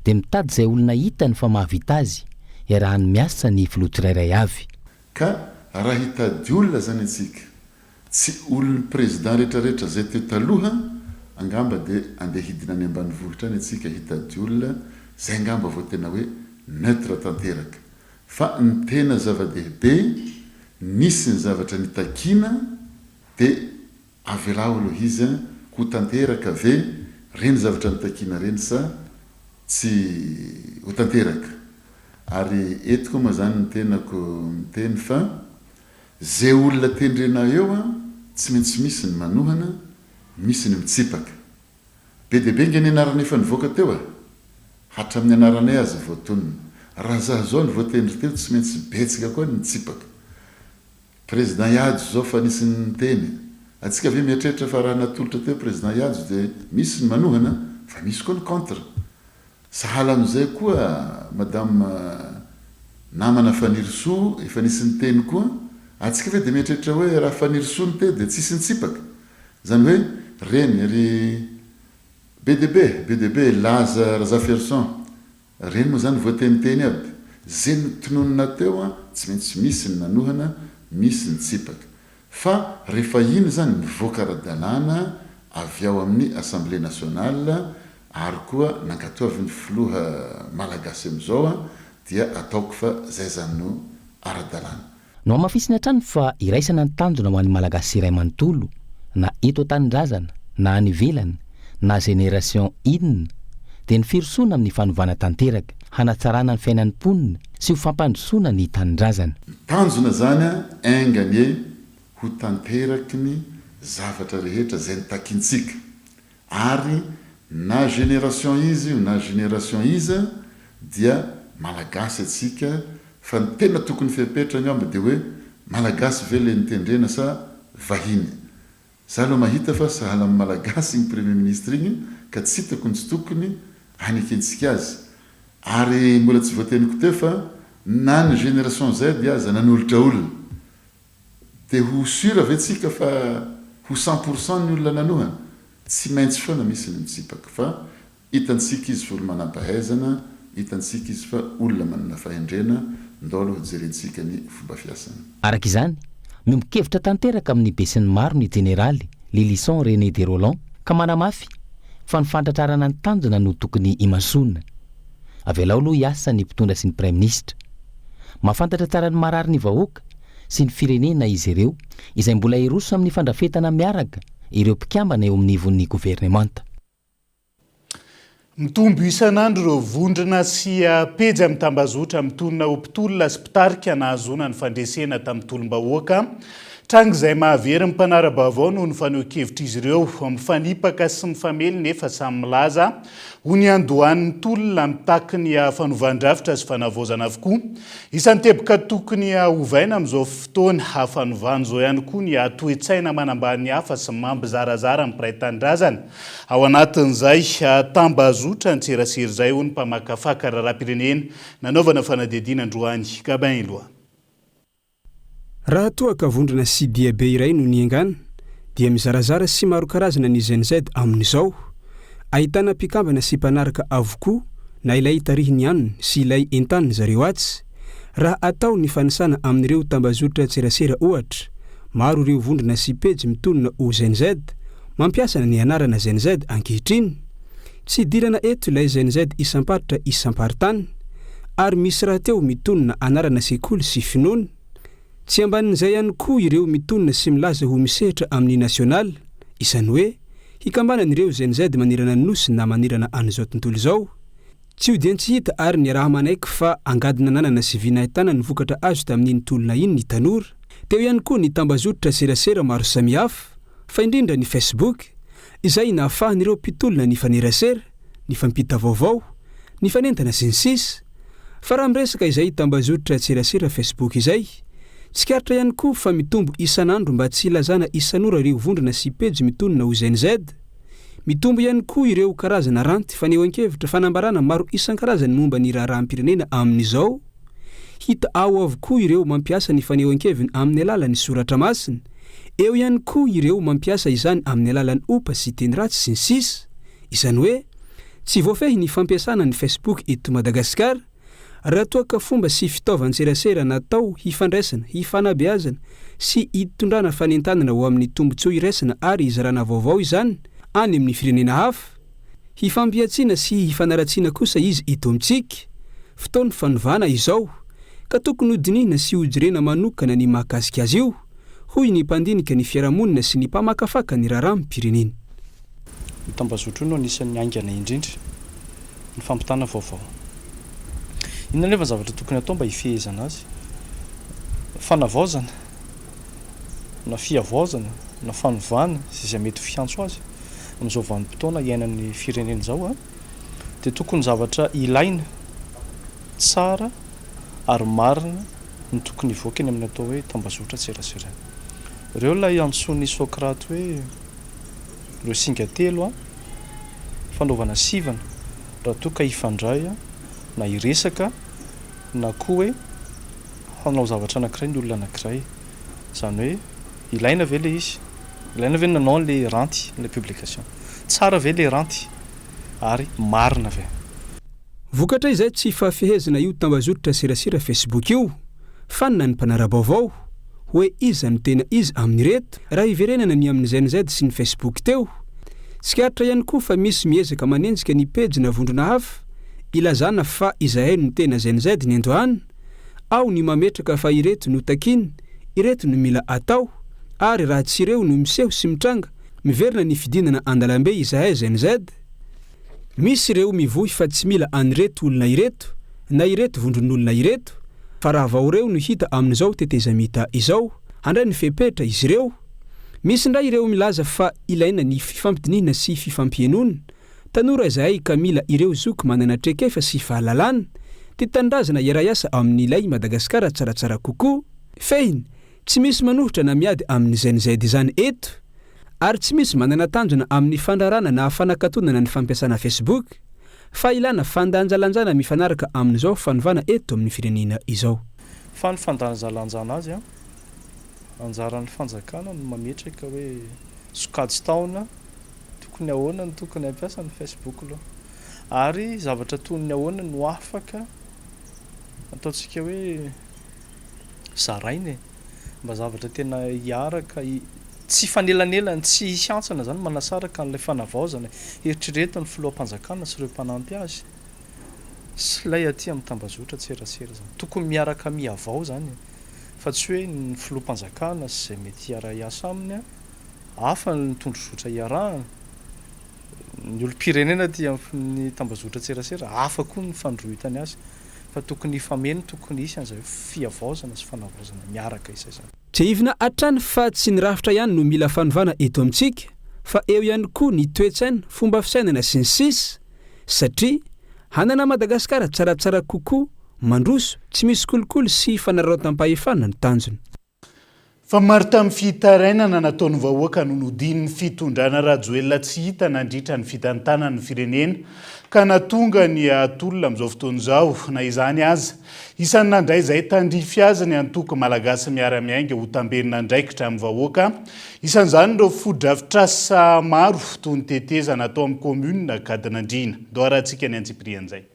dia mitady izay olona hitany fa mahavita azy iarahany miasa ny filoha tsirairay avy. Ka raha hitady olona zany antsika, tsy olon'ny président retraretra zay teo taloha, angamba de andeha hidina any ambanivohitra any antsika hitady olona zay angamba vao tena hoe neutre tanteraka. Fa ny tena zava-dehibe, nisy ny zavatra nitakiana de Avelao aloha izy an, ho tanteraka ve reny zavatra notakiana reny sa tsy ho tanteraka? Ary eto koa moa zany ny tenako miteny fa ze olona tendrena eo an, tsy maintsy misy ny manohana, misy ny mitsipaka. Be dia be nge ny anarana efa nivoaka teo e! Hatramin'ny anaranay aza voatonona. Raha za zao no voatendry teo tsy maintsy betsaka koa ny nitsipaka. Président Iajo zao fa nisy niteny, atsika ve mieritreritra fa raha natolotra teo président Iajo dia misy ny manohana fa misy koa ny contre. Sahala amin'izay koa madame namana Fanirisoa efa nisy niteny koa, atsika ve dia mieritreritra hoe raha Fanirisoa no teo dia tsisy nitsipaka? Izany hoe reny ry be dia be, be dia be, Laza Razafiarison, Reny moa zany voateniteny aby, ze notononina teo an tsy maintsy misy ny nanohana, misy ny tsipaka. Fa rehefa iny zany mivoaka ara-dalàna avy ao amin'ny Assemblée nationale ary koa nankatoavin'ny filoha malagasy amin'izao an dia ataoko fa zay zany no ara-dalàna. Nohamafisiny hatrany fa iraisana ny tanjona ho an'ny Malagasy iray manontolo, na eto an-tanindrazana na any ivelany, na génération inona, dia ny firosoana amin'ny fanovana tanteraka, hanatsarana ny fiainan'ny mponina sy ho fampandrosoana ny tanindrazana. Ny tanjona izany enga anie ho tanteraky ny zavatra rehetra izay notakintsika. Ary na génération iza io na génération iza dia Malagasy atsika fa ny tena tokony fepetra angamba dia hoe Malagasy ve le nitendrena sa vahiny? Za aloha mahita fa sahala amin'ny Malagasy igny Premier Ministre igny ka tsy hitako ny tsy tokony hanekentsika azy. Ary mbola tsy voateniko teo fa na ny génération Z aza nanolotra olona. Dia ho sûr ve tsika fa ho 100% ny olona nanohana? Tsy maintsy foana misy ny mitsipaka fa hitantsika izy fa olo manampahaizana, hitantsika izy fa olona manana fahendrena, ndao aloha hojerentsika ny fomba fiasany. Araka izany, miombon-kevitra tanteraka amin'ny besinimaro ny jeneraly Lylison René de Rolland ka manamafy fa ny fantratrarana ny tanjona no tokony himasoana. Avelao aloha hiasa ny mpitondra sy ny praiminisitra. Mahafantatra tsara ny marary ny vahoaka sy ny firenena izy ireo, izay mbola hiroso amin'ny fandrafetana miaraka ireo mpikambana eo amin'ny ivon'ny governemanta. Mitombo isan'andro ireo vondrona sy pejy amin'ny tambazotra mitonona ho mpitolona sy mpitarika nahazoana ny fandresena tamin'ny tolom-bahoaka. Tranga izay mahavery ny mpanara-baovao noho ny fanehoan-kevitr'izy ireo. Mifanipaka sy mifamely nefa samy milaza ho niandohan'ny tolona mitaky ny fanovan-drafitra sy fanavaozana avokoa. Isan'ny teboka tokony hovaina amin'izao fotoana fanovana izao ihany koa ny toe-tsaina manambany hafa sy mampizarazara ny mpiray tanindrazana. Ao anatin'izay tambazotra an-tserasera izay, hoy ny mpamakafaka raharaham-pirenena nanaovana fanadihadiana androany, Gabin Eloi. Raha toa ka vondrona sy diabe iray no niaingàna, dia mizarazara sy maro karazana ny Gen Z amin'izao. Ahitana mpikambana sy mpanaraka avokoa na ilay tarihiny any sy ilay entanin zareo atsy. Raha atao ny fanisana amin'ireo tambazotran-tserasera ohatra, maro ireo vondrona sy pejy mitonona ho Gen Z mampiasa ny anarana Gen Z ankehitriny. Tsy idirana eto ilay Gen Z isam-paritra isam-paritany, ary misy rahateo mitonona anarana sekoly sy finoana. Tsy ambanin'izay ihany koa ireo mitonona sy milaza ho misehatra amin'ny nasionaly, izany hoe hikambanan'ireo Gen Z manerana ny Nosy na manerana an'izao tontolo izao. Tsy odian-tsy hita ary niaraha-manaiky fa angady nananana sy vy nahitana ny vokatra azo tamin'iny tolona iny ny tanora. Teo ihany koa ny tambazotra serasera maro samihafa, fa indrindra ny Facebook, izay nahafahan'ireo mpitolona nifanerasera, nifampita vaovao, nifanentana sy ny sisa Fa raha miresaka izay tambazotra tserasera Facebook izay, tsikaritra ihany koa fa mitombo isan'andro mba tsy hilazana isan'ora ireo vondrona sy pejy mitonona ho Gen Z. Mitombo ihany koa ireo karazana ranty, fanehoan-kevitra, fanambarana maro isan-karazany momba ny raharaham-pirenena amin'izao. Hita ao avokoa ireo mampiasa ny fanehoan-keviny amin'ny alalan'ny soratra masina. Eo ihany koa ireo mampiasa izany amin'ny alalan'ny ompa sy teny ratsy sy ny sisa Izany hoe, tsy voafehy ny fampiasana ny Facebook eto Madagasikara, raha toa ka fomba sy fitaovan-tserasera natao hifandraisana, hifanabeazana sy hitondrana fanentanana ho amin'ny tombontsoa iraisana ary hizarana vaovao izany any amin'ny firenena hafa. Hifampihantsiana sy hifanaratsiana kosa izy eto amintsika. Fotoan'ny fanovana izao, ka tokony hodinihina sy hojerena manokana ny mahakasika azy io, hoy ny mpandinika ny fiarahamonina sy ny mpamakafaka ny raharaham-pirenena. Io tambazotra io no anisan'ny haingana indrindra ny fampitana vaovao. Inona anefa ny zavatra tokony hatao mba hifehezana azy? Fanavaozana na fihavaozana na fanovana sy izay mety ho fiantso azy amin'izao vanim-potoana iainan'ny firenena izao dia tokony zavatra ilaina, tsara ary marina no tokony hivoaka eny amin'ny atao hoe tambazotran-tserasera. Ireo ilay antsoin'i Socrate hoe ireo singa telo fanaovana sivana raha toa ka hifandray na hiresaka na koa hoe hanao zavatra anankiray ny olona anankiray. Izany hoe ilaina ve ilay izy? Ilaina ve ny nanao an'ilay ranty, ilay publication? Tsara ve ilay ranty? Ary marina ve? Vokatra izay tsy fahafehezana io tambazotra serasera Facebook io. Fanina ny mpanara-baovao. Hoe iza no tena izy amin'ireto? Raha hiverenana ny amin'ny Gen Z sy ny Facebook teo. Tsikaritra ihany koa fa misy miezaka manenjika ny pejy na vondrona hafa ilazana fa izahay no tena Gen Z niandohana. Ao ny mametraka fa ireto no takiana, ireto no mila atao, ary raha tsy ireo no miseho sy mitranga, miverina ny fidinana an-dalambe izahay Gen Z. Misy ireo mivohy fa tsy mila an'ireto olona ireto na ireto vondron'olona ireto fa raha vao ireo no hita amin'izao tetezamita izao, handray ny fepetra izy ireo. Misy indray ireo milaza fa ilaina ny fifampidinihina sy fifampihenoana. Tanora izahay ka mila ireo zoky manana traikefa sy fahalalana. Tia tanindrazana hiara-hiasa amin'ilay Madagasikara tsaratsara kokoa. Fehiny, tsy misy manohitra na miady amin'ny Gen Z izany eto. Ary tsy misy manana tanjona amin'ny fandrarana na fanakatonana ny fampiasana Facebook. Fa ilana fandanjalanjana mifanaraka amin'izao fanovana eto amin'ny firenena izao. Fa ny fandanjalanjana azy an, anjaran'ny fanjakana no mametraka hoe sokajy taona tokony ahoana no tokony hampiasa ny Facebook aloha. Ary zavatra toy ny ahoana no afaka ataontsika hoe zaraina e. Mba zavatra tena hiaraka, tsy hifanelanelana, tsy hisy hantsana izany manasaraka an'ilay fanavaozana eritreretin'ny filoham-panjakana sy ireo mpanampy azy sy ilay aty amin'ny tambazotran-tserasera izany. Tokony miaraka mihavao izany e, fa tsy hoe ny filoham-panjakana sy izay mety hiara-hiasa aminy hafa ny tondrozotra iarahana, ny olom-pirenena aty amin'ny tambazotran-tserasera hafa koa ny fandrohitany azy. Fa tokony hifameno, tokony hisy an'izay hoe fihavaozana sy fanavaozana miaraka izay izany. Tsiahivina hatrany fa tsy ny rafitra ihany no mila fanovana eto amintsika fa eo ihany koa ny toe-tsaina, fomba fisainana sy ny sisa Satria hanana Madagasikara tsaratsara kokoa, mandroso, tsy misy kolikoly sy fanararaotam-pahefana no tanjona. Fa maro tamin'ny fitarainana nataon'ny vahoaka no nodian'ny fitondrana Rajoelina tsy hita nandritra ny fitantanany ny firenena ka nahatonga ny tolona amin'izao fotoana izao. Na izany aza, isan'ny nandray izay tandrify azy ny antoko Malagasy Miara-Miainga ho tamberin'andraikitra amin'ny vahoaka. Isan'izany ireo fotodrafitrasa maro toy ny tetezana atao amin'ny kaominina Ankadinandriana. Ndao arahantsika ny antsipirian'izay.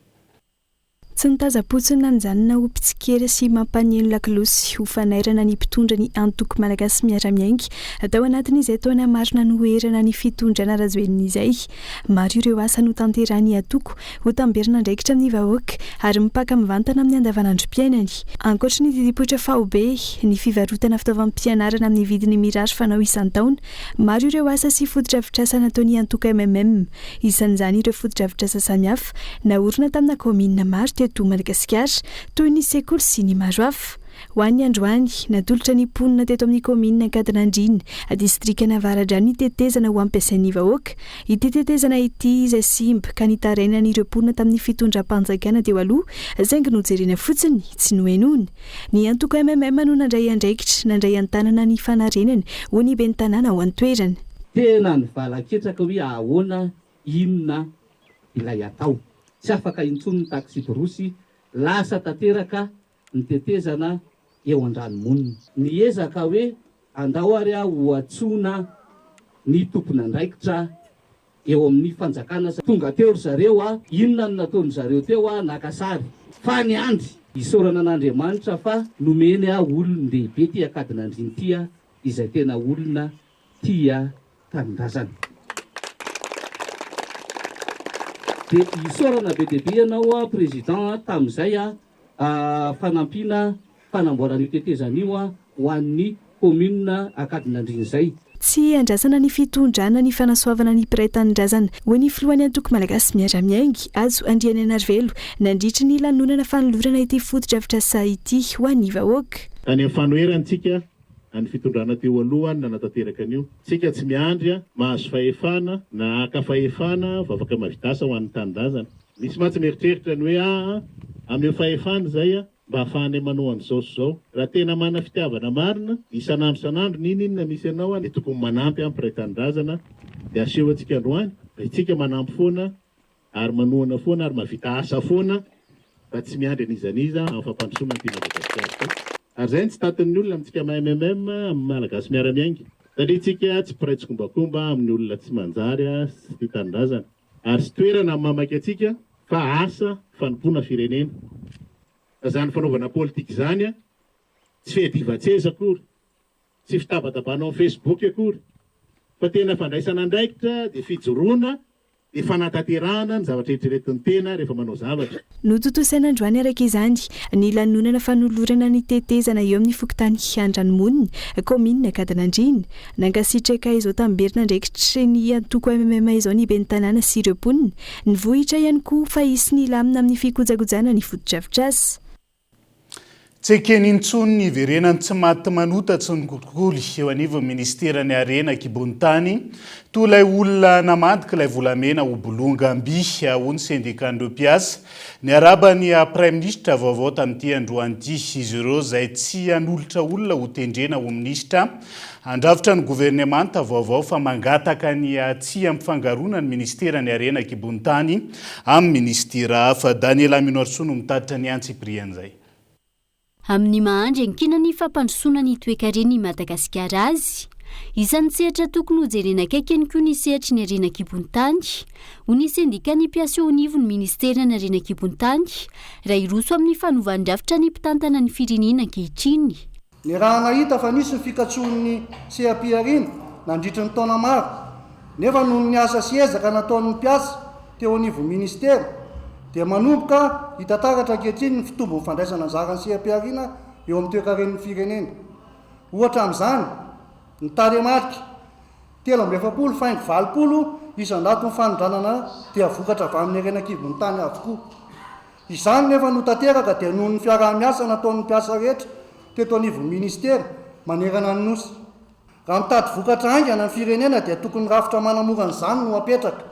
Tsy nitazam-potsiny na nijanona ho mpitsikera sy mampaneno lakolosy ho fanairana ny mpitondra ny antoko Malagasy Miara-Miainga tao anatin'izay taona maro nanoherana ny fitondrana Rajoelina izay. Maro ireo asa notanterahin'ny antoko ho tamberin'andraikitra amin'ny vahoaka ary mipaka mivantana amin'ny andavanandrom-piainany. Ankoatry ny didim-poitra faobe, ny fivarotana fitaovam-pianarana amin'ny vidiny mirary fanao isan-taona, maro ireo asa sy fotodrafitrasa nataon'ny antoko MMM. Isan'izany ireo fotodrafitrasa samihafa naorina tamina kaominina maro teto Madagasikara, toy ny sekoly sy ny maro hafa. Ho an'ny androany, natolotra ny mponina teto amin'ny kaominina Ankadinandriana, distrikan'Avaradrano ny tetezana ho ampiasain'ny vahoaka. Ity tetezana ity izay simba ka nitarainan'ireo mponina tamin'ny fitondram-panjakana teo aloha, saingy nojerena fotsiny, tsy nohenoina. Ny antoko MMM no nandray andraikitra, nandray an-tanana ny fanarenana, hoy ny ben'ny tanàna ao an-toerana. Tena nivalaketraka hoe ahoana inona ilay atao. Tsy afaka intsony ny taksiborosy, lasa tanteraka ny tetezana eo Andranomonina. Niezaka hoe andao ary aho ho antsoina ny tompon'andraikitra eo amin'ny fanjakana. Tonga teo ry zareo a, inona no nataon-dry zareo teo a, naka sary. Fa niandry. Isaorana an'Andriamanitra fa nomeny ahy olon-dehibe ity Ankadinandriana ity a, izay tena olona tia tanindrazana. Dia isaorana be dia be ianao Président tamin'izay fanampiana fanamboarana io tetezana io ho an'ny commune Ankadinandriana izay. Tsy andrasana ny fitondrana ny fanasoavana ny mpiray tanindrazana, hoy ny filohan'ny antoko Malagasy Miara-Miainga, Hajo Andrianainarivelo, nandritry ny lanonana fanolorana ity fotodrafitrasa ity ho an'ny vahoaka. Tany amin'ny fanoherana isika Any fitondrana teo aloha any nanatanteraka an'io. Tsika tsy miandry a, mahazo fahefana na haka fahefana vao afaka mahavita asa ho an'ny tanindrazana. Misy mantsy mieritreritra ny hoe aa ameo fahefana izay a, mba ahafahanay manao an'izao sy izao. Raha tena mana fitiavana marina, isan'andro isan'andro n'inon'inona misy anao a, dia tokony manampy an mpiray tanindrazana, dia aseho antsika androany fa itsika manampy foana Ary manohana foana ary mahavita asa foana fa tsy miandry an'iza n'iza amin'ny fampandrosoana an'ity Madagasikara ity. Ary izay no tsy tatin'ny olona amintsika MMM, amin'ny Malagasy miara-miainga. Satria tsika tsy mpiray tsikombakomba amin'ny olona tsy manjary sy tsy tia tanindrazana. Ary tsy toerana amin'ny maha maika antsika fa asa fanompoana firenena. Fa izany fanaovana politika izany tsy fiadivan-tseza akory, tsy fitabatabana ao amin'ny Facebook akory, fa tena fandraisana andraikitra dia fijoroana Dia fanatanterahana ny zavatra eritreretin'ny tena rehefa manao zavatra. Notontosaina androany araka izany ny lanonana fanolorana ny tetezana eo amin'ny fokontany Andranomonina, kaominina Ankadinandriana. Nankasitraka izao tamberin'andraikitry ny antoko MMM izao ny ben'ny tanàna sy ireo mponina. Nivohitra ihany koa fa hisy ny lamina amin'ny fikojakojana ny fotodrafitrasa. Tsy ekeny intsony ny hiverenan'ny tsy maty manota tsy nikolikoly eo anivon'ny minisiteran'ny Harena an-kibon'ny tany, toy ilay olona namadika ilay volamena ho bolongam-by, hoy ny sendikan'ireo mpiasa. Niarahaba ny Praiminisitra vaovao tamin'ity androany ity izy ireo izay tsy hanolotra olona ho tendrena ho minisitra handrafitra ny governemanta vaovao fa mangataka ny tsy hampifangaroana ny minisiteran'ny Harena an-kibon'ny tany amin'ny minisitera hafa. Daniela Minoarisoa no mitatitra ny antsipirian'izay. Amin'ny maha andry iankinan'ny fampandrosoana ny toekaren'i Madagasikara azy, isan'ny sehatra tokony hojerena akaiky ihany koa ny sehatry ny harena an-kibon'ny tany, hoy ny sendikan'ny mpiasa eo anivon'ny ministeran'ny harena an-kibon'ny tany, raha hiroso amin'ny fanovan-drafitra ny mpitantana ny firenena ankehitriny. Niaraha-nahita fa nisy ny fikatsoan'ny seha-pihariana nandritry ny taona maro, nefa noho ny asa sy ezaka nataon'ny mpiasa teo anivon'ny minisitera dia manomboka hita taratra ankehitriny ny fitombon'ny fandraisana anjaran'ny seha-pihariana eo amin'ny toekaren'ny firenena. Ohatra amin'izany, ny tarehimarika 43 faingo 80 isan-daton'ny fanondranana dia vokatra avy amin'ny harena an-kibon'ny tany avokoa. Izany nefa no tanteraka dia noho ny fiaraha-miasa nataon'ny mpiasa rehetra teto anivon'ny Ministera manerana ny Nosy. Raha mitady vokatra haingana ny firenena dia tokony rafitra manamora an'izany no apetraka.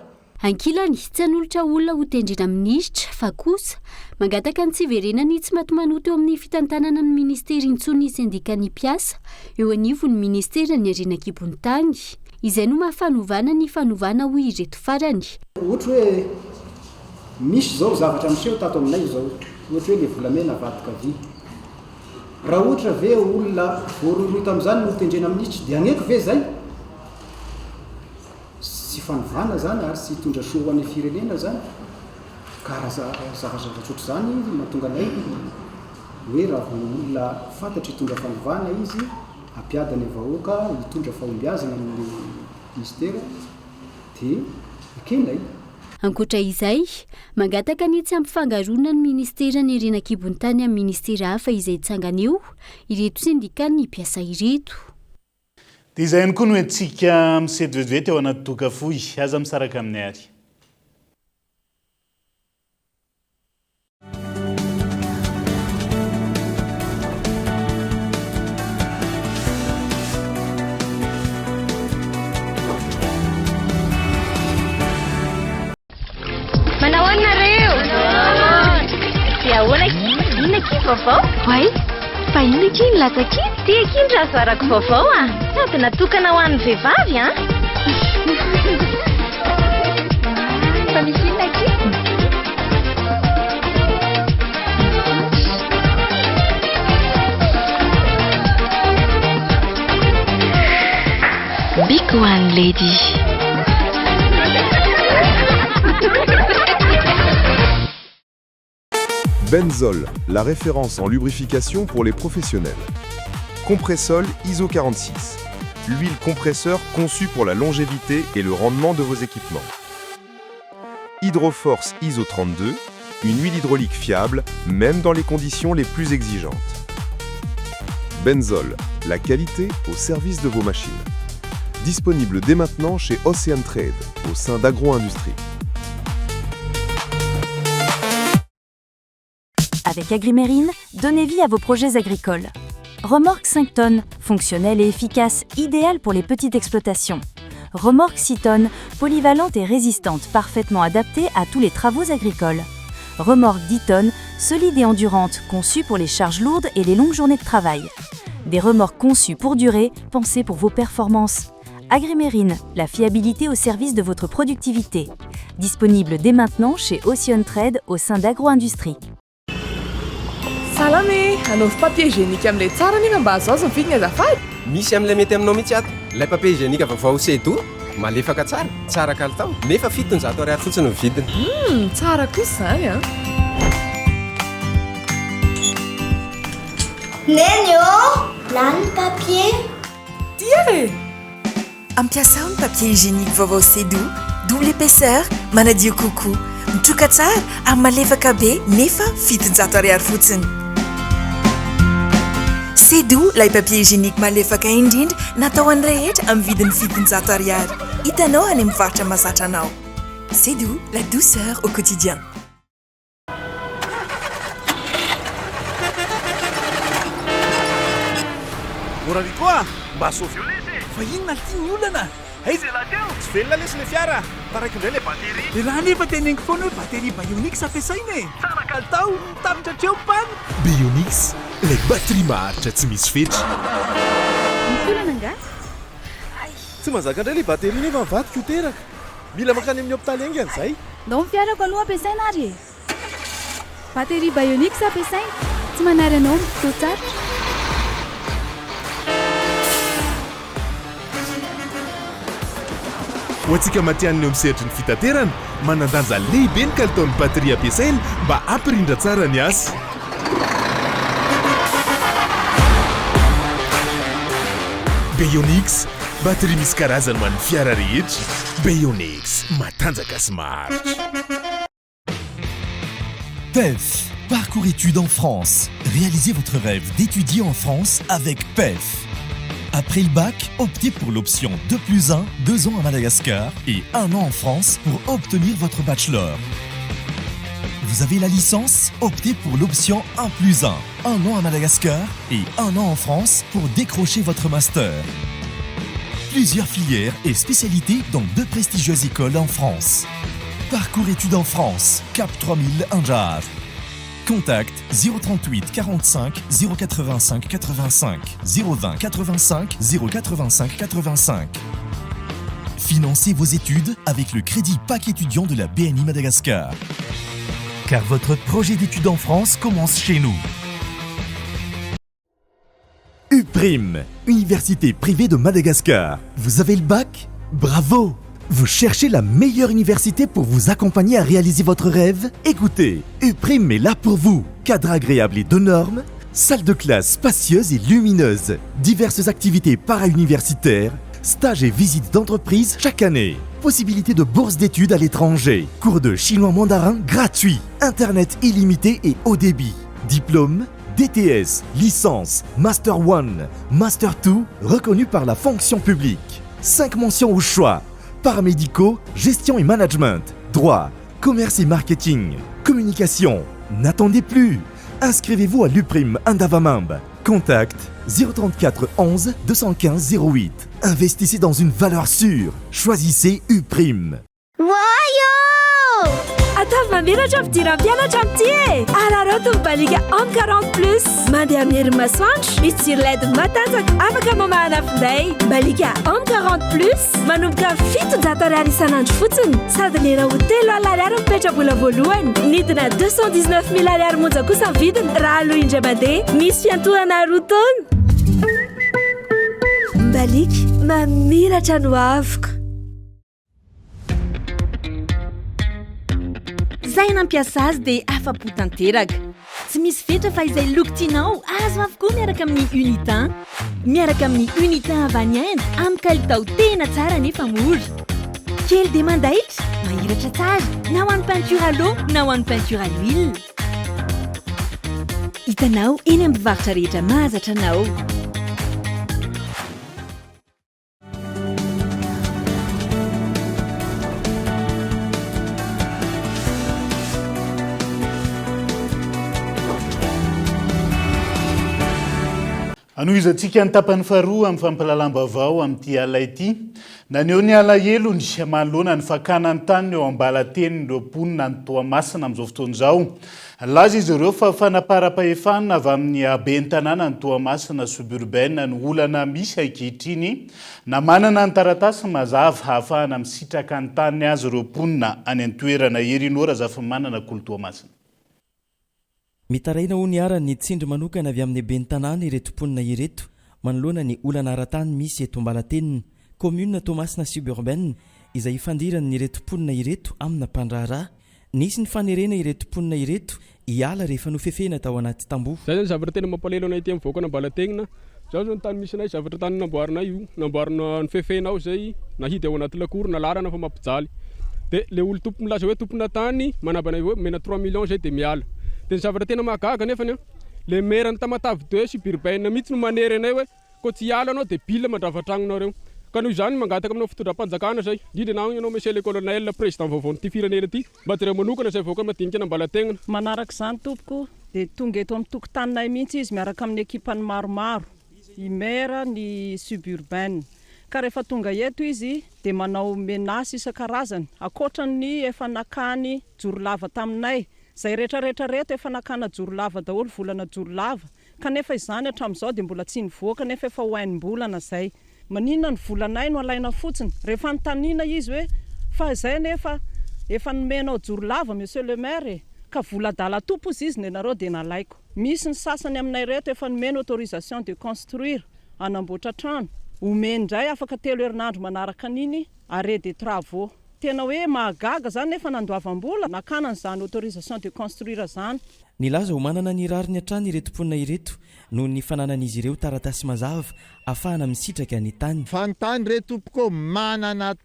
Ankilany, tsy hanolotra olona ho tendrena minisitra, fa kosa, mangataka ny tsy hiverenan'ny tsimatimanota eo amin'ny fitantanana ny minisitera intsony ny sendikan'ny mpiasa eo anivon'ny ministeran'ny harena an-kibon'ny tany. Izay no maha fanovana ny fanovana hoy ireto farany. Ohatra hoe Misy izao zavatra miseho tato aminay izao, ohatra hoe le volamena avadika vy. Raha ohatra ve olona voarohirohy tamin'izany no tendrena minisitry dia haneky ve izay? Tsy fanovana izany ary tsy hitondra soa ho an'ny firenena izany. Ka raha zavatra ohatr'izany mahatonga anay hoe raha vao olona fantatra hitondra fanovana izy, hampiadana ny vahoaka, hitondra fahombiazana amin'ny minisitera dia ekenay. Ankoatra izay, mangataka ny tsy hampifangaroana ny ministeran'ny harena an-kibon'ny tany amin'ny ministera hafa izay hitsangana eo ireto sendikan'ny mpiasa ireto. Dia izay ihany koa no entintsika misety vetivety ao anaty doka fohy. Aza misaraka aminay ary. Manao ahoana nareo? Dia ahoana akia? Inona akia ny vaovao? Oay! Fa inona akia ny latsaka iny? Ty akia ny razoarako vaovao a! Sady natokana ho an'ny vehivavy an! Fa misy inona akia? Big One Lady. Benzol, la référence en lubrification pour les professionnels. Compressol ISO 46, l'huile compresseur conçue pour la longévité et le rendement de vos équipements. Hydroforce ISO 32, une huile hydraulique fiable, même dans les conditions les plus exigeantes. Benzol, la qualité au service de vos machines. Disponible dès maintenant chez Ocean Trade, au sein d'Agro-Industrie. Avec Agrimérine, donnez vie à vos projets agricoles. Remorque 5 tonnes, fonctionnelle et efficace, idéale pour les petites exploitations. Remorque 6 tonnes, polyvalente et résistante, parfaitement adaptée à tous les travaux agricoles. Remorque 10 tonnes, solide et endurante, conçue pour les charges lourdes et les longues journées de travail. Des remorques conçues pour durer, pensées pour vos performances. Agrimérine, la fiabilité au service de votre productivité. Disponible dès maintenant chez Ocean Trade au sein d'Agro-Industrie. Salama e! Anaovy papier hygiénique amin'ilay tsara nefa mba azoazo ny vidiny azafady! Misy amin'ilay mety aminao mihitsy ato. Ilay papier hygiénique vaovao Sedo, malefaka tsara, tsara kalitao, nefa 700 ariary fotsiny ny vidiny. Humm, tsara kosa izany an! Neny ô! Lany ny papier! Tia e! Ampiasao ny papier hygiénique vaovao Sedo, double épaisseur, manadio kokoa, mitroka tsara ary malefaka be nefa 700 ariary fotsiny. Sedo, ilay papier hygiénique malefaka indrindra natao ho an'ny rehetra amin'ny vidiny 700 ariary. Hitanao any amin'ny mpivarotra mahazatra anao. Sedo, la douceur au quotidien. Ô Rariko a! Mba sauveo lesy e! Fa inona lty ny olana? Aiza ialahy teo? Tsy velona lesy ilay fiara a! Taraiky indray ilay batterie. Dia raha anefa teneniko foana hoe batterie Bayonix ampiasaina e! Tsara kalitao, tapitra hatreo ny panne. Bayonix, ilay batterie maharitra tsy misy fetra. Misy olana angaha? Hay! Tsy mahazaka indray ilay batterie nefa ny vadiko ho teraka. Mila mankany amin'ny hopitaly haingana izay. Ndao ny fiarako aloha ampiasaina ary e! Batterie Bayonix ampiasaina, tsy manary anao amin'ny fotoan-tsarotra. Ho antsika matihanina eo amin'ny sehatry ny fitaterana, manan-danja lehibe ny kalitaon'ny batterie ampiasaina mba hampirindra tsara ny asa. Bayonix, batterie misy karazany ho an'ny fiara rehetra. Bayonix, matanjaka sy maharitra. PEF, parcours études en France. Réalisez votre rêve d'étudier en France avec PEF. Après le bac, optez pour l'option 2 plus 1, 2 ans à Madagascar et 1 an en France pour obtenir votre bachelor. Vous avez la licence Optez pour l'option 1 plus 1, 1 an à Madagascar et 1 an en France pour décrocher votre master. Plusieurs filières et spécialités dans deux prestigieuses écoles en France. Parcours études en France, Cap 3000 Anjar. Contact 038 45 085 85 020 85 085 85. Financez vos études avec le crédit PAC étudiant de la BNI Madagascar. Car votre projet d'études en France commence chez nous. UPRIM, Université privée de Madagascar. Vous avez le bac Bravo Vous cherchez la meilleure université pour vous accompagner à réaliser votre rêve Écoutez, UPRIM est là pour vous. Cadre agréable et de normes, salle de classe spacieuse et lumineuse, diverses activités para-universitaires, stages et visites d'entreprise chaque année. Possibilité de bourse d'études à l'étranger, cours de chinois mandarin gratuit, internet illimité et haut débit, diplôme, DTS, licence, Master 1, Master 2, reconnu par la fonction publique. 5 mentions au choix. Paramédicaux, gestion et management, droit, commerce et marketing, communication. N'attendez plus. Inscrivez-vous à l'UPRIM Andavamamba. Contact 034 11 215 08. Investissez dans une valeur sûre. Choisissez UPRIM. Oay ô! Ataovy mamiratra ny fidiran'ny mpianatra amin'ity e! Araraoty ny Baliga Home 40 plus. Mandeha amin'ny herin'ny masoandro, misy jiro LED matanjaka afaka mamahana finday. Baliga Home 40 plus, manomboka amin'ny 700 ariary isan'andro fotsiny, sady lera ho 3000 ariary ny petra-bola voalohany. Nidina 219 mille ariary monja kosa ny vidiny raha aloa indray mandeha. Misy fiantohana roa taona. Baliga, mamiratra ny hoaviko. Izay nampiasa azy dia afa-po tanteraka. Tsy misy fetra fa izay loko tianao azo avokoa miaraka amin'ny Unitin. Miaraka amin'ny Unitin avy any Inde amin'ny kalitao tena tsara nefa mora. Kely dia mandaitra, mahiratra tsara, na ho an'ny peinture à l'eau na ho an'ny peinture à l'huile. Hitanao eny amin'ny mpivarotra rehetra mahazatra anao. Anohizantsika ny tapany faharoa amin'ny fampahalalam-baovao amin'ity alina ity. Naneho ny alahelony manoloana ny fakana ny taniny eo Ambalatenin'ireo mponina any Toamasina amin'izao fotoana izao. Nilaza izy ireo fa fanaparam-pahefana avy amin'ny ben'ny tanànan'i Toamasina suburbaine ny olana misy ankehitriny na manana ny taratasy mazava hahafahana misitraka ny taniny aza ireo mponina any an-toerana. Herinoa Razafimanana Kolo Toamasina. Mitaraina ho niharan'ny tsindry manokana avy amin'ny ben'ny tanàna ireto mponina ireto manoloana ny olana ara-tany misy eto Ambalatenina, commune Toamasina suburbaine, izay ifandiran'ireto mponina ireto amina mpandraharaha. Nisy ny fanerena ireto mponina ireto hiala rehefa nofefena tao anaty tamboho. Zay zany zavatra tena mampalahelo anay aty amin'ny vahoakan'Ambalatenina. Zao zao ny tany misy anay, zavatra tany namboarinay io, namboarina nofefena ao zay, nahidy ao anaty lakoro, nalarana fa mampijaly. De le olo tompo milaza hoe tompona tany manaba anay hoe omena trois millions zay de miala. De ny zavatra tena mahagaga nefany an, le maire ny Tamatave deux suburbaine mihitsy no manery anay hoe Koa tsy hiala anao dia bile mandrava tragnonareo. Ka noho izany mangataka aminao fitondram-panjakana zay, indrindra na ianao Monsieur le Colonel Président vaovaon'ity firenena ity, mba jereo manokana izay vahoaka madinika an'Ambalategnana. Manaraka izany tompoko dia tonga eto amin'ny tokotaninay mihitsy izy miaraka amin'ny ekipany maromaro. i maire ny suburbaine. Ka rehefa tonga eto izy dia manao menace isan-karazany, ankoatra ny efa nakany joro lava taminay. Izay rehetra rehetra reto efa nakana joro lava daholo, volana joro lava. Kanefa izany hatramin'izao dia mbola tsy nivoaka nefa efa ho enim-bolana izay. Maninona ny volanay no alaina fotsiny? Rehefa anontaniana izy hoe fa izay anefa efa nomenao joro lava monsieur le maire e! Ka vola adala tompo ozy izy nenareo dia nalaiko. Misy ny sasany aminay ireto efa nomeny autorisation de construire hanamboatra trano, omeny indray afaka telo herinandro manaraka an'iny arrêt des travaux. Tena hoe mahagaga zany nefa nandoavam-bola nakana an'izany autorisation de construire zany. Nilaza ho manana ny rariny hatrany ireto mponina ireto noho ny fananan'izy ireo taratasy mazava ahafahana misitraka ny tany. Fanontany re tompoko, manana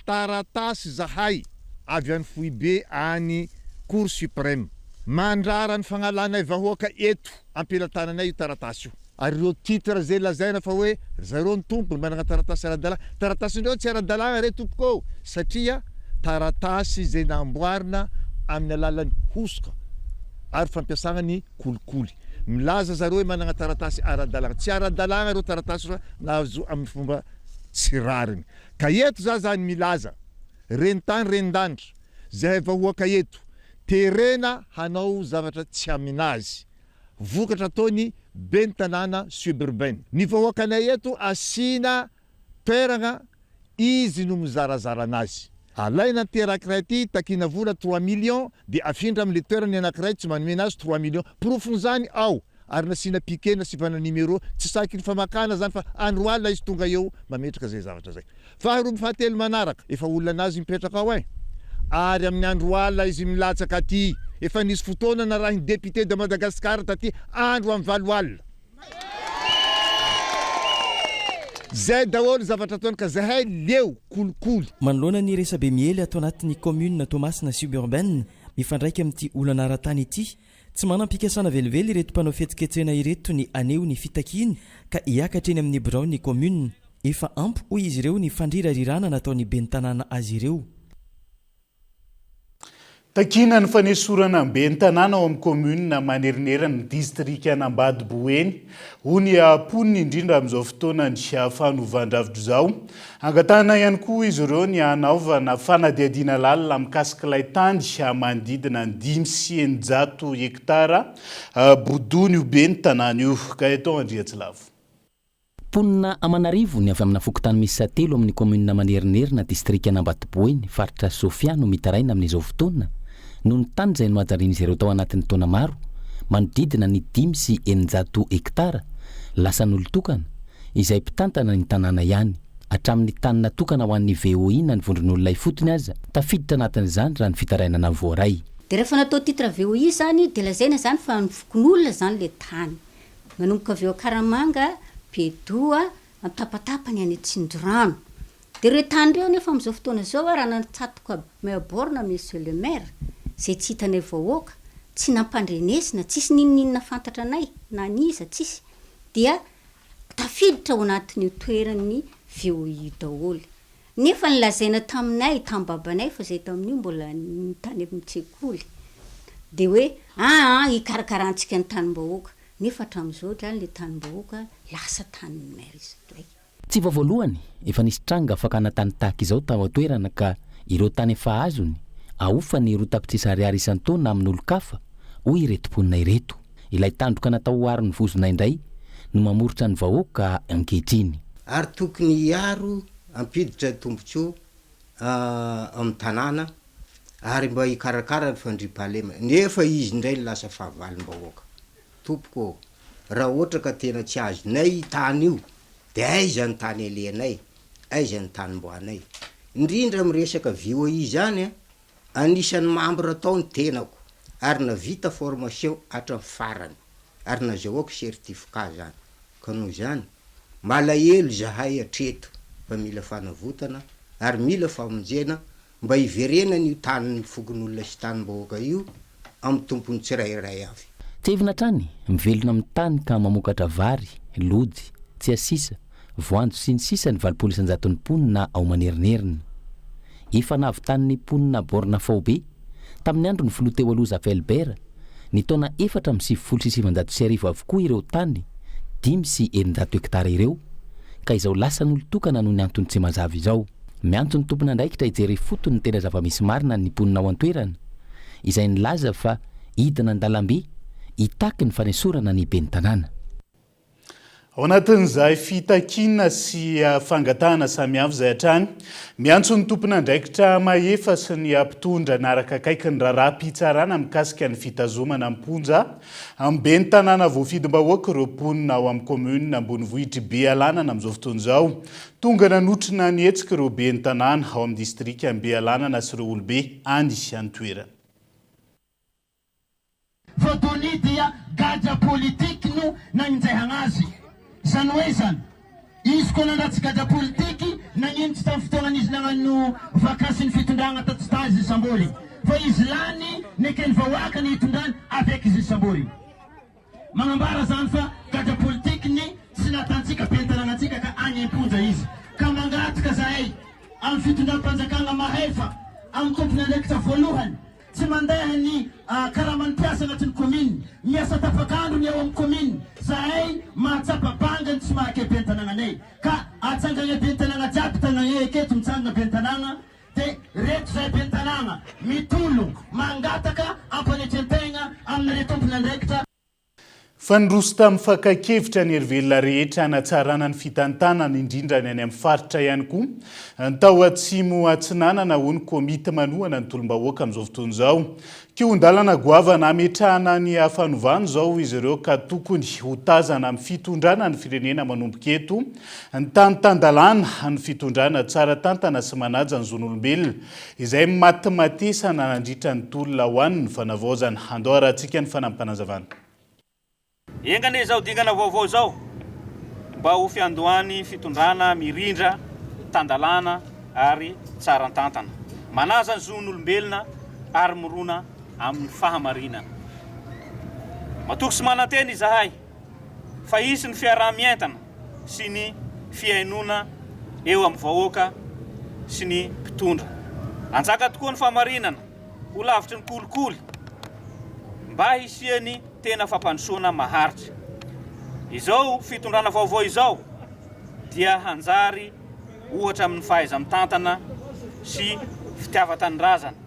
taratasy zahay avy any foibe any cour supreme mandrara ny fagnalanay vahoaka eto ampelatananay io taratasy io. Ary ireo titre zay lazaina fa hoe ry zareo ny tompony managna taratasy ara-dalàna, taratasindreo tsy ara-dalàna re tompoko ô! satria taratasy izay namboarina amin'ny alalan'ny hosoka ary fampiasagna ny kolikoly. Milaza zareo hoe managna taratasy ara-dalàna, tsy ara-dalàna ireo taratasy ireo nahazo amin'ny fomba tsy rariny. Ka eto za zany milaza, ren-tany ren-danitra, zahay vahoaka eto, terena hanao zavatra tsy aminazy. Vokatra ataony ben'ny tanàna suburbaine. Ny vahoakanay eto asiana toeragna izy no mizarazara anazy. Alaina ity anakiray ity takiana vola trois millions de afindra amle toerana ny anakiray tsy manome anazy trois millions. Porofon'izany ao ary nasiana piquet nasivana numéro tsy saky ny famakana zany fa andro alina izy tonga eo mametraka zay zavatra zay. Faharoa amby fahatelo manaraka, efa olona anazy mipetraka ao ein! Ary amin'ny andro alina izy milatsaka aty, efa nisy fotoana narahin'ny député de Madagascar taty andro amin'ny valo alina. Zay daholo zavatra ataony ka zahay leo kolikoly. Manoloana ny resabe miely ato anatin'ny kaominina Toamasina suburbaine mifandraika amin'ity olana ara-tany ity, tsy manam-pikasana velively ireto mpanao fihetsiketsehana ireto ny haneho ny fitakiany ka hiakatra eny amin'ny biraon'ny kaominina. Efa ampy hoy izy ireo ny fandrirarirana nataon'ny ben'ny tanàna azy ireo. Takiana ny fanesorana ny ben'ny tanàna ao amin'ny kaominina Manerinerina, ny distrikan'Ambadiboeny, hoy ny mponina indrindra amin'izao fotoanan'ny fanovan-drafitra izao. Angatahana ihany koa izy ireo ny hanaovana fanadihadiana lalina mikasika ilay tany manodidina ny 605 hektara bodoin'io ben'ny tanàna io. Gaëtan Andriantsilavo. Mponina aman'arivony avy amina fokontany miisa telo amin'ny kaominina Manerinerina, distrikan'Ambatoboeny, faritra Sofia no mitaraina amin'izao fotoana noho ny tany izay nohajarian'izy ireo tao anatin'ny taona maro, manodidina ny 605 hektara, lasan'olon-tokana, izay mpitantana ny tanàna ihany. Hatramin'ny tany natokana ho an'ny VOI na ny vondron'olona ifotony aza tafiditra anatin'izany raha ny fitarainana voaray. Dia rehefa natao titre VOI izany dia lazaina izany fa an'ny fokonolona izany ilay tany. Manomboka avy eo Ankaramanga, Bedoha, Ampitapatapany any Tsinjorano. Dia ireo tany ireo anefa amin'izao fotoana izao raha natsatoka main borne Monsieur le Maire, izay tsy hitanay vahoaka, tsy nampandrenesina, tsisy n'inon'inona fantatra anay na an'iza, tsisy, dia tafiditra ao anatin'io toeran'ny VOI io daholo. Nefa nolazaina taminay, tamin'ny babanay fa izay tamin'io mbola tany an-tsekoly, dia hoe aa hikarakarantsika ny tanim-bahoaka. Nefa hatramin'izao izany ilay tanim-bahoaka lasa tanin'ny maire indray. Tsy vao voalohany, efa nisy tranga fakana tany tahaka izao tao an-toerana ka ireo tany efa azony, ahofany roa tapitrisa ariary isan-taona amin'olon-kafa, hoy ireto mponina ireto. Ilay tandroka natao ho aron'ny vozona indray no mamoritra ny vahoaka ankehitriny. Ary tokony hiaro hampiditra tombontsoa amin'ny tanàna ary mba hikarakara ny fandriampahalemana nefa izy indray no lasa fahavalom-bahoaka. Tompoko ô, raha ohatra ka tena tsy azonay io tany io dia aiza ny tany alehanay, aiza ny tanimboanay? Indrindra amin'ny resaka VOI izany an, anisan'ny membre tao ny tenako ary navita formation hatramin'ny farany ary nazahoako certificat zany ka noho izany Malahelo izahay hatreto fa mila fanavotana ary mila famonjena mba hiverenan'io tanin'ny fokonolona sy tanim-bahoaka io amin'ny tompony tsirairay avy. Tsiahivina hatrany, mivelona amin'ny tany ka mamokatra vary, lojy, tsiasisa, voanjo sy ny sisa ny 80 isan-jaton'ny mponina ao Manerinerina. Efa nahavitan'ny mponina borne faobe, tamin'ny andron'ny filoha teo aloha Zafy Albert, ny taona 1994 avokoa ireo tany. 605 hektara ireo ka izao lasan'olon-tokana noho ny antony tsy mazava izao. Miantso ny tompon'andraikitra hijery ifotony ny tena zava-misy marina ny mponina ao an-toerana, izay nilaza fa hidina an-dalambe hitaky ny fanesorana ny ben'ny tanàna. Ao anatin'izay fitakiana sy fangatahana samihafa izay hatrany, miantso ny tompon'andraikitra mahefa sy ny mpitondra hanaraka akaiky ny raharaham-pitsarana mikasika ny fitazomana am-ponja amin'ny ben'ny tanàna voafidim-bahoaka ireo mponina ao amin'ny kaominina ambonivohitr'i Bealanana amin'izao fotoana izao. Tonga nanotrona ny hetsika ireo ben'ny tanàna ao amin'ny distrikan'i Bealanana sy ireo olobe any an-toerana. Fa Tony dia gadra politique no naninjehagna azy. Zany hoe zany, izy koa nandratsy gadra politique nagnino tsy tam fotoagnan'izy nagnano vakansy ny fitondragna ta tsy ta izy sambory. Fa izy lany nekeny vahoaka ny hitondrany avec izy sambory. Magnambara zany fa gadra politique ny tsy natantsika ben'ny tanàgnantsika ka agny am-ponja izy. Ka mangataka zahay am fitondram-panjakagna mahefa, am tompon'andraikitra voalohany, Tsy mandeha ny karaman'ny mpiasa anatin'ny commune. Miasa tapak'andro ny ao amin'ny commune. Zahay mahatsapa banga ny tsy maha ke ben'ny tanàgnanay. Ka atsangagna ben'ny tanàgna jiaby tagnagnay aketo mitsangagna ben'ny tanàgna de reto zahay ben'ny tanàgna mitologno mangataka ampanetren-tegna aminareo tompon'andraikitra. Fa niroso tamin'ny fakan-kevitra ny herivelona rehetra hanatsarana ny fitantanana, indrindra ny any amin'ny faritra ihany koa. Ny tao Atsimo Atsinanana, hoy ny komity manohana ny tolom-bahoaka amin'izao fotoana izao. Kihon-dalana goavana hametrahana ny fanovana izao, hoy izy ireo, ka tokony ho tazana amin'ny fitondrana ny firenena manomboka eto ny tany tan-dalàna, ny fitondrana tsara tantana sy manaja ny zon'olombelona. Izay matimatesana nandritra ny tolona ho an'ny fanavaozana. Andao harahantsika ny fanampinazavana. Enga anie izao dingana vaovao izao mba ho fiandohan'ny fitondrana mirindra, tan-dalàna ary tsara tantana, manaja ny zon'olombelona ary mirona amin'ny fahamarinana. Matoky sy manantena izahay fa hisy ny fiaraha-mientana sy ny fihainoana eo amin'ny vahoaka sy ny mpitondra. Hanjaka tokoa ny fahamarinana, ho lavitry ny kolikoly, mba hisian'ny tena fampandrosoana maharitra. Izao fitondrana vaovao izao dia hanjary ohatra amin'ny fahaiza-mitantana sy fitiavan-tanindrazana,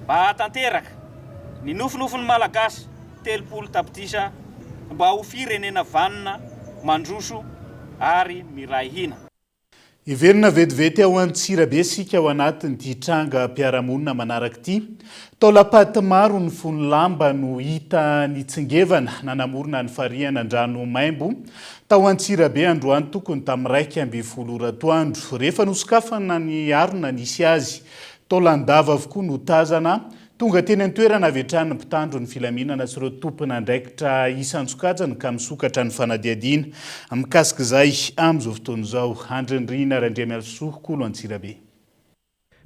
mba hahatanteraka ny nofinofin'ny Malagasy. 30 tapitrisa mba ho firenena vanona, mandroso ary miray hina. Hiverina vetivety ao Antsirabe isika ao anatin'ity trangam-piarahamonina manaraka ity. Taolam-paty maro nifono lamba no hita nitsingevana nanamorona ny farihan'Andranomaimbo tao Antsirabe androany tokony tamin'ny 11 ora atoandro. Rehefa nosokafana ny harona nisy azy, taolan-dava avokoa no tazana Tonga teny an-toerana avy hatrany ny mpitandro ny filaminana sy ireo tompon'andraikitra isan-tsokajiny ka misokatra ny fanadihadiana mikasika izay amin'izao fotoana izao. Andry Nirina Randriamialisoa, Kolo Antsirabe.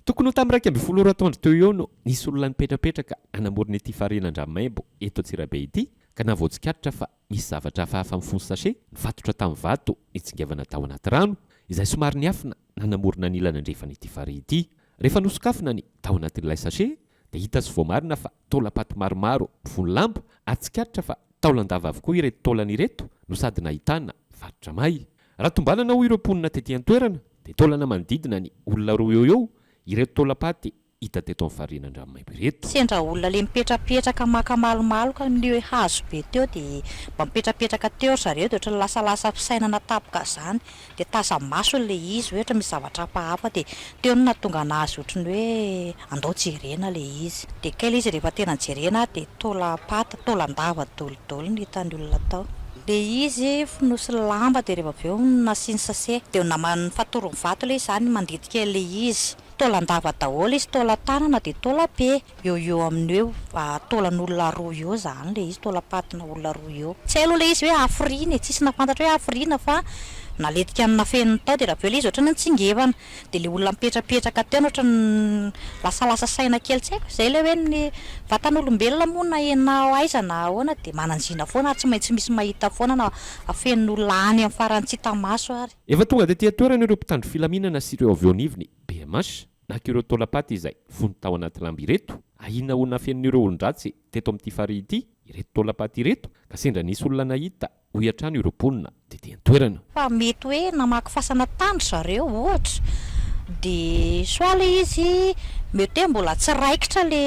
Tokony ho tamin'ny 11 ora atoandro teo eo no nisy olona nipetrapetraka hanamorona ity farihin'Andranomaimbo eto Antsirabe ity ka nahavoatsikaritra fa misy zavatra hafahafa mifono sachet nifatotra tamin'ny vato nitsingevana tao anaty rano izay somary niafina nanamorona ny ilany andrefan'ity farihy ity. Rehefa nosokafina ny tao anatin'ilay sachet dia hita sy voamarina fa taolam-paty maromaro mifono lamba ary tsikaritra fa taolan-dava avokoa ireto taolana ireto no sady nahitana faritra may. Raha tombanana hoy ireo mponina tety an-toerana dia taolana manodidina ny olona roa eo eo ireto taolam-paty hita teto amin'ny farihin'Andranomaimbo ireto. Sendra olona le mipetrapetraka maka malomaloka amin'io hazo be teo dia mba mipetrapetraka teo ry zareo dia ohatran'ny lasalasa fisainana tampoka izany dia taza-maso ilay izy hoe ohatra misy zavatra hafahafa dia teo no nahatonga an'azy ohatran'ny hoe andao jerena ilay izy. Dia kay ilay izy rehefa tena jerena dia taolam-paty, taolan-dava dolidoly no hitan'ny olona tao. Ilay izy fonosiny lamba dia rehefa avy eo nasiany sachet dia naman'ny fatoron'ny vato ilay izy izany mandinika ilay izy. Taolan-dava daholo izy, taolan-tanana dia taolam-pe. Eo ho eo amin'ny hoe taolan'olona roa eo izany ilay izy, taolam-patina olona roa eo. Tsy hay aloha ilay izy hoe hafiriana e, tsisy nahafantatra hoe hafiriana fa naletika ny nafeniny tao dia raha avy eo ilay izy ohatran'ny nitsingevana. Dia ilay olona mipetrapetraka teo no ohatran'ny lasalasa saina kely, tsy haiko, izay ilay hoe ny vatan'olombelona moa na na aiza na ahoana dia manan-jina foana ary tsy maintsy misy mahita foana na afenin'olona any amin'ny farany tsy hita maso ary. Efa tonga tety an-toerana ireo mpitandro filaminana sy ireo avy eo anivon'ny BMH. naka ireo taolam-paty izay fony tao anaty lamba ireto. Ahiana ho nafenin'ireo olon-dratsy teto amin'ity farihy ity ireto taolam-paty ireto ka sendra nisy olona nahita, hoy hatrany ireo mponina tety an-toerana. Fa mety hoe namaky fasana tany ry zareo ohatra, de soit le izy mety hoe mbola tsy raikitra le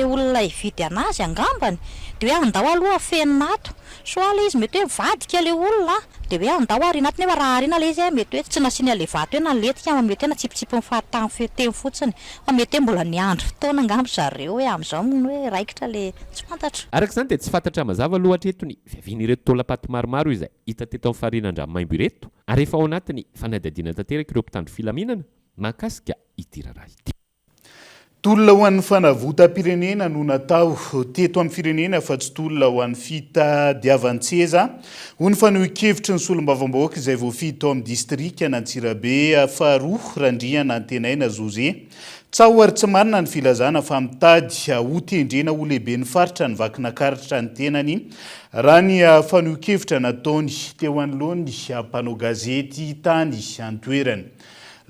olona hividy anazy angambany, de hoe andao aloha afenina ato, Soit le izy mety hoe mivadika le olona de hoe andao arina ato nefa raha arina le izy mety hoe tsy nasiany anle vato hoe naletika fa mety hoe natsipitsipiny fahatany feo teny fotsiny fa mety hoe mbola niandry fotoana angamba zareo hoe amzao moa hoe raikitra le tsy fantatro. Araka izany dia tsy fantatra mazava aloha hatreto ny fiavian'ireto taolam-paty maromaro izay hita teto amin'ny farihin'Andranomaimbo ireto ary efa ao anatin'ny fanadihadiana tanteraka ireo mpitandro filaminana mahakasika ity raharaha ity. Tolona ho an'ny fanavotam-pirenena no natao teto amin'ny firenena fa tsy tolona ho an'ny fitadiavan-tseza, hoy ny fanehoan-kevitry ny solombavambahoaka izay voafidy tao amin'ny distrikan'Antsirabe faharoa, Randrianantenaina José. Tsaho ary tsy marina ny filazana fa mitady hotendrena ho lehiben'ny faritra ny Vakinakaratra ny tenany, raha ny fanehoan-kevitra nataony teo anoloan'ny mpanao gazety tany an-toerana.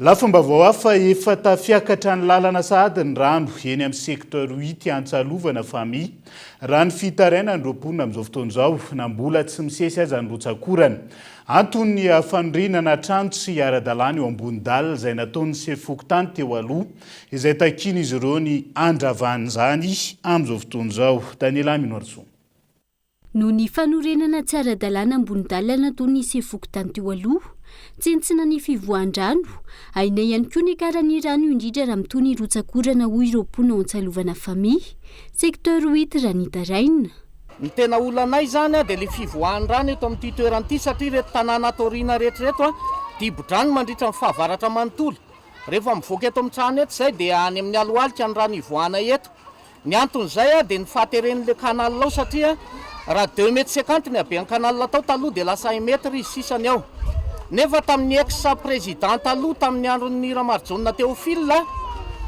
Lafim-baovao hafa, efa tafiakatra ny lalana sahady ny rano eny amin'ny secteur huit Antsalovana Fami. Raha ny fitarainan'ireo mponina amin'izao fotoana izao, na mbola tsy misesy aza ny rotsak'orana. Antony ny fanorenana trano tsy ara-dalàna eo ambony dalle izay nataon'ny sefo fokontany teo aloha, izay takian'izy ireo ny handravana izany amin'izao fotoana izao. Daniela Minoarisoa. Noho ny fanorenana tsy ara-dalàna ambony dalana toy ny sefo fokontany teo aloha, tsentsina ny fivoahan-drano, ahiana ihany koa ny hakaran'ny rano indrindra raha mitohy ny rotsak'orana hoy ireo mponina ao Antsalovana Famille, secteur huit raha nitaraina. Ny tena olanay izany dia ilay fivoahan'ny rano eto amin'ity toerana ity satria ireto tanàna ato aoriana rehetra ireto dibo-drano mandritra ny fahavaratra manontolo. Rehefa mivoaka eto amin'ny trano eto izay dia any amin'ny alohalika ny rano ivoahanay eto. Ny anton'izay dia ny fahateren'ilay canal ao satria raha deux mètres cinquante ny haben'ny canal tao taloha dia lasa un mètre izy sisany ao. Nefa tamin'ny ex président taloha tamin'ny andron'ny Ramarijaona Théophile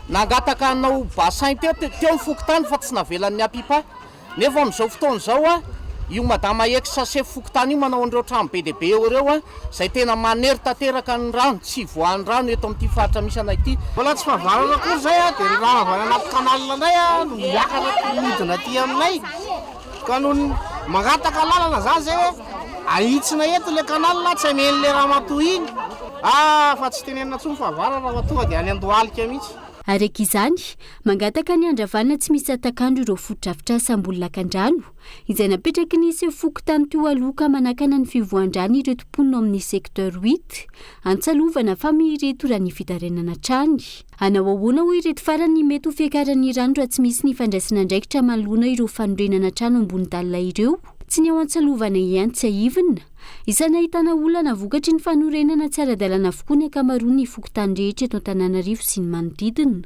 nangataka hanao bassin teo teo ny fokontany fa tsy navelan'ny APIPA. Nefa amin'izao fotoana izao io madama ex sefo fokontany io manao an'ireo trano be dia be eo ireo izay tena manery tanteraka ny rano, tsy ivoahan'ny rano eto amin'ity faritra misy anay ity. Mbola tsy fahavarana akory izay dia ny rano avy any anaty canal indray no miakatra midina aty aminay ka noho ny mangataka lalana izany izay hoe ahitsina eto ilay canal tsy amen'ilay ramatoa iny. Ah fa tsy tenenina intsony fahavarana fa tonga dia any Andohalika mihitsy. Araka izany, mangataka ny handravana tsy misy hatak'andro ireo fotodrafitrasa ambony lakandrano izay napetraky ny sefo fokontany teo aloha ka manakana ny fivoahan-drano ireto mponina ao amin'ny secteur huit Antsalovana fa miireto raha ny fitarainana hatrany. Hanao ahoana hoy ireto farany ny mety ho fiakaran'ny rano raha tsy misy ny fandraisana andraikitra manoloana ireo fanorenana trano ambony dalle ireo? Tsy ny ao Antsalovana ihany tsiahivina. Isan'ny ahitana olana vokatry ny fanorenana tsy ara-dalàna avokoa ny ankamaroan'ny fokontany rehetra eto Antananarivo sy ny manodidina.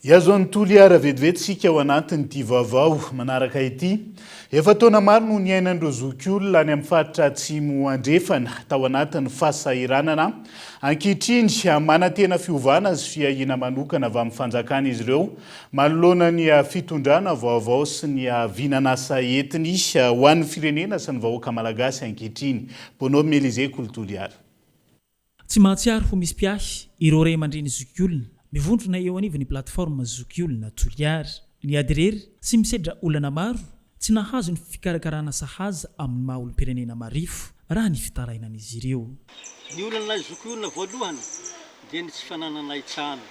Hihazo an'i Toliara vetivety isika ao anatin'ity vaovao manaraka ity. Efa taona maro no niainan'ireo zokiolona any amin'ny faritra Atsimo Andrefana tao anatin'ny fahasahiranana. Ankehitriny, manantena fiovana sy fiahiana manokana avy amin'ny fanjakana izy ireo manoloana ny fitondrana vaovao sy ny vinan'asa entiny ho an'ny firenena sy ny vahoaka malagasy ankehitriny. Bonhomme Elysée Kolo Toliara. Tsy mahatsiaro ho misy mpiahy ireo ray aman-dreny zokiolona mivondrona eo anivon'ny Plateforme Zokiolona Toliara. Niady irery sy misedra olana maro, tsy nahazo ny fikarakarana sahaza amin'ny maha olom-pirenena marefo, raha ny fitarainan'izy ireo. Ny olanay zokiolona voalohany dia ny tsy fanananay trano.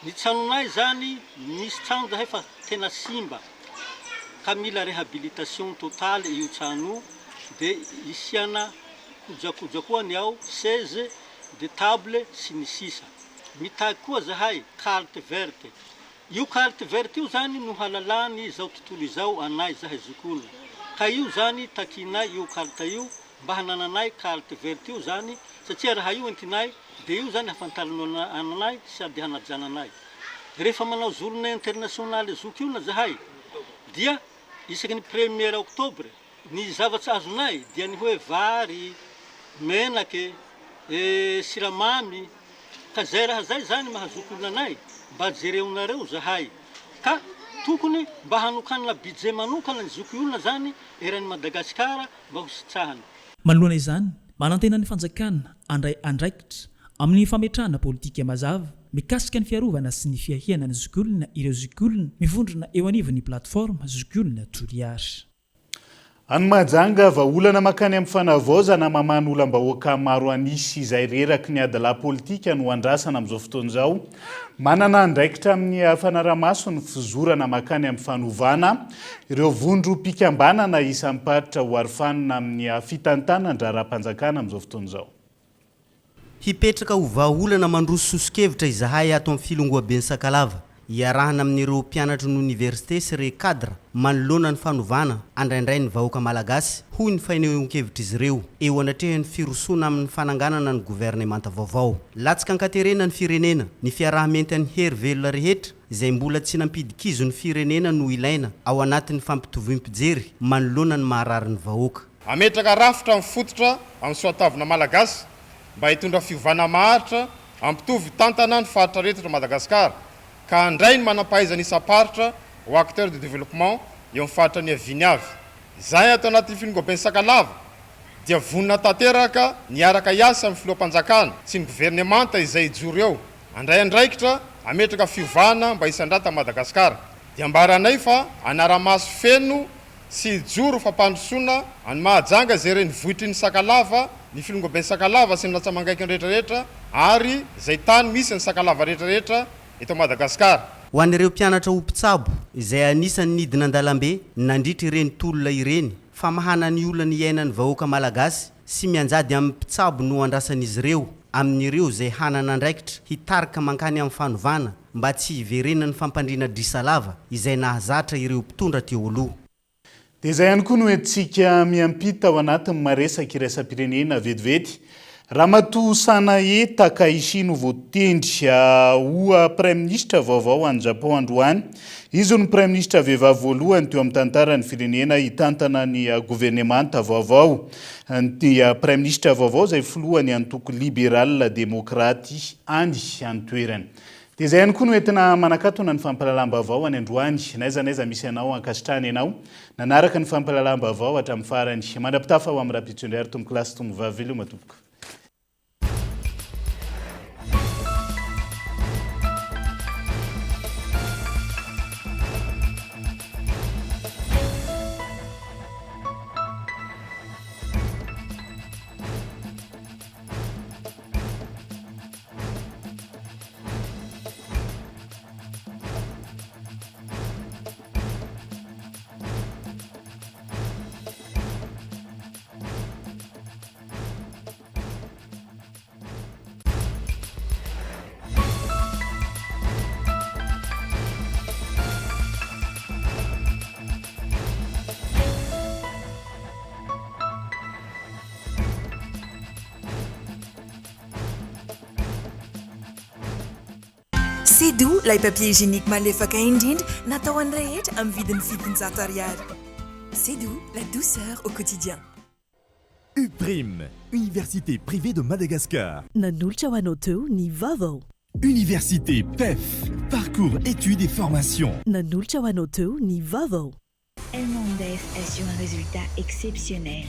Ny tranonay izany, misy trano zahay fa tena simba ka mila réhabilitation totale io trano io dia isiana Kojakoja koa ny ao, chaise, de table sy ny sisa. Mitaky koa zahay carte verte. Io carte verte io zany no halalany izao tontolo izao anay zahay zokiolona. Ka io zany takinay io carte io mba hanananay carte verte io zany satria raha io entinay de io zany hafantaran'olona anay sady hanajana anay. Rehefa manao journée internationale zokiolona zahay dia isaky ny premier octobre Ny zavatra azonay dia ny hoe vary, menaka e, siramamy, ka zay raha zay zany maha zokiolona anay, mba jereonareo zahay, ka tokony mba hanokanana budget manokana ny zokiolona zany eran'i Madagasikara mba ho sitrahana. Manoloana izany, manantena ny fanjakana handray andraikitra amin'ny fametrahana politika mazava. mikasika ny fiarovana sy ny fiahiana ny zokiolona ireo zokiolona mivondrona eo anivon'ny Plateforme Zokiolona Toliara. Any Mahajanga, vahaolana mankany amin'ny fanavaozana mamaha ny olam-bahoaka maro an'isa izay reraky ny adilahy politika no andrasana amin'izao fotoana izao. Manana andraikitra amin'ny fanarahamaso ny fizorana mankany amin'ny fanovana ireo vondrom-pikambanana isam-paritra ho arofanina amin'ny fitantanan-draharaham-panjakana amin'izao fotoana izao. Hipetraka ho vahaolana mandroso soso-kevitra izahay ato amin'ny Filongoaben'i Sakalava, iarahana amin'ireo mpianatry ny oniversite sy re cadre manoloana ny fanovana andraindrain'ny vahoaka malagasy, hoy ny fanehoan-kevitr'izy ireo, eo anatrehan'ny firosoana amin'ny fananganana ny governemanta vaovao. Latsaka an-katerena ny firenena, ny fiaraha-mientan'ny hery velona rehetra izay mbola tsy nampidi-kizo ny firenena no ilaina ao anatin'ny fampitoviam-pijery manoloana ny maharary ny vahoaka. Hametraka rafitra mifototra amin'ny soatavina malagasy mba hitondra fiovana maharitra hampitovy tantana ny faritra rehetra eto Madagasikara ka handray ny manam-pahaizana isam-paritra ho acteurs de développement eo amin'ny faritra niaviany avy. Izahay ato anatin'ny Filingoben'ny Sakalava dia vonona tanteraka ny hiaraka hiasa amin'ny Filoham-panjakana sy ny governemanta izay hijoro eo, handray andraikitra hametraka fiovana mba hisandratan'i Madagasikara. Dia ambaranay fa hanara-maso feno sy hijoro ho fampandrosoana an'i Mahajanga izay renivohitry ny Sakalava, ny Filongoben'i Sakalava sy ny Ratsamangaikiny rehetra rehetra ary izay tany misy ny Sakalava rehetra rehetra eto Madagasikara. Ho an'ireo mpianatra ho mpitsabo izay anisan'ny nidina an-dalambe nandritra ireny tolona ireny, famahana ny olana iainan'ny vahoaka malagasy sy mianjady amin'ny mpitsabo no andrasan'izy ireo amin'ireo izay hanana andraikitra hitarika mankany amin'ny fanovana mba tsy hiverenan'ny fampandriana adrisa lava izay nahazatra ireo mpitondra teo aloha. Dia izay ihany koa no entintsika miampita ao anatin'ny maresaka iraisam-pirenena vetivety. Ramatoa Sanae Takaichi no voatendry ho Praiminisitra vaovao any Japon androany. Izy no Praiminisitra vehivavy voalohany teo amin'ny tantaran'ny firenena hitantana ny governemanta vaovao. Ny Praiminisitra vaovao izay filohan'ny antoko Liberal Demokraty any an-toerana. Dia izay ihany koa no entina manakatona ny fampahalalam-baovao any androany. N'aiza n'aiza misy anao, ankasitrahana ianao nanaraka ny fampahalalam-baovao hatramin'ny farany. Mandra-pitafa ho amin'ny rahampitso indray ary tompokolahy sy tompovavy veloma tompoko. Cédou, ilay papier hygiénique malefaka indrindra natao an'ny rehetra amin'ny vidiny 700 ariary. Cédou, la douceur au quotidien. UPRIM, Université Privée de Madagascar. Nanolotra ho anao teo ny vaovao. Université PEF, Parcours Études et Formation. Nanolotra ho anao teo ny vaovao. Elmondes assure un résultat exceptionnel.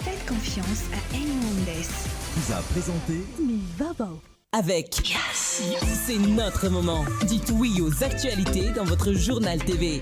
Faites confiance à Elmondes. Vous a présenté Ny vaovao. Avec Yes, c'est notre moment. Dites oui aux actualités dans votre journal TV.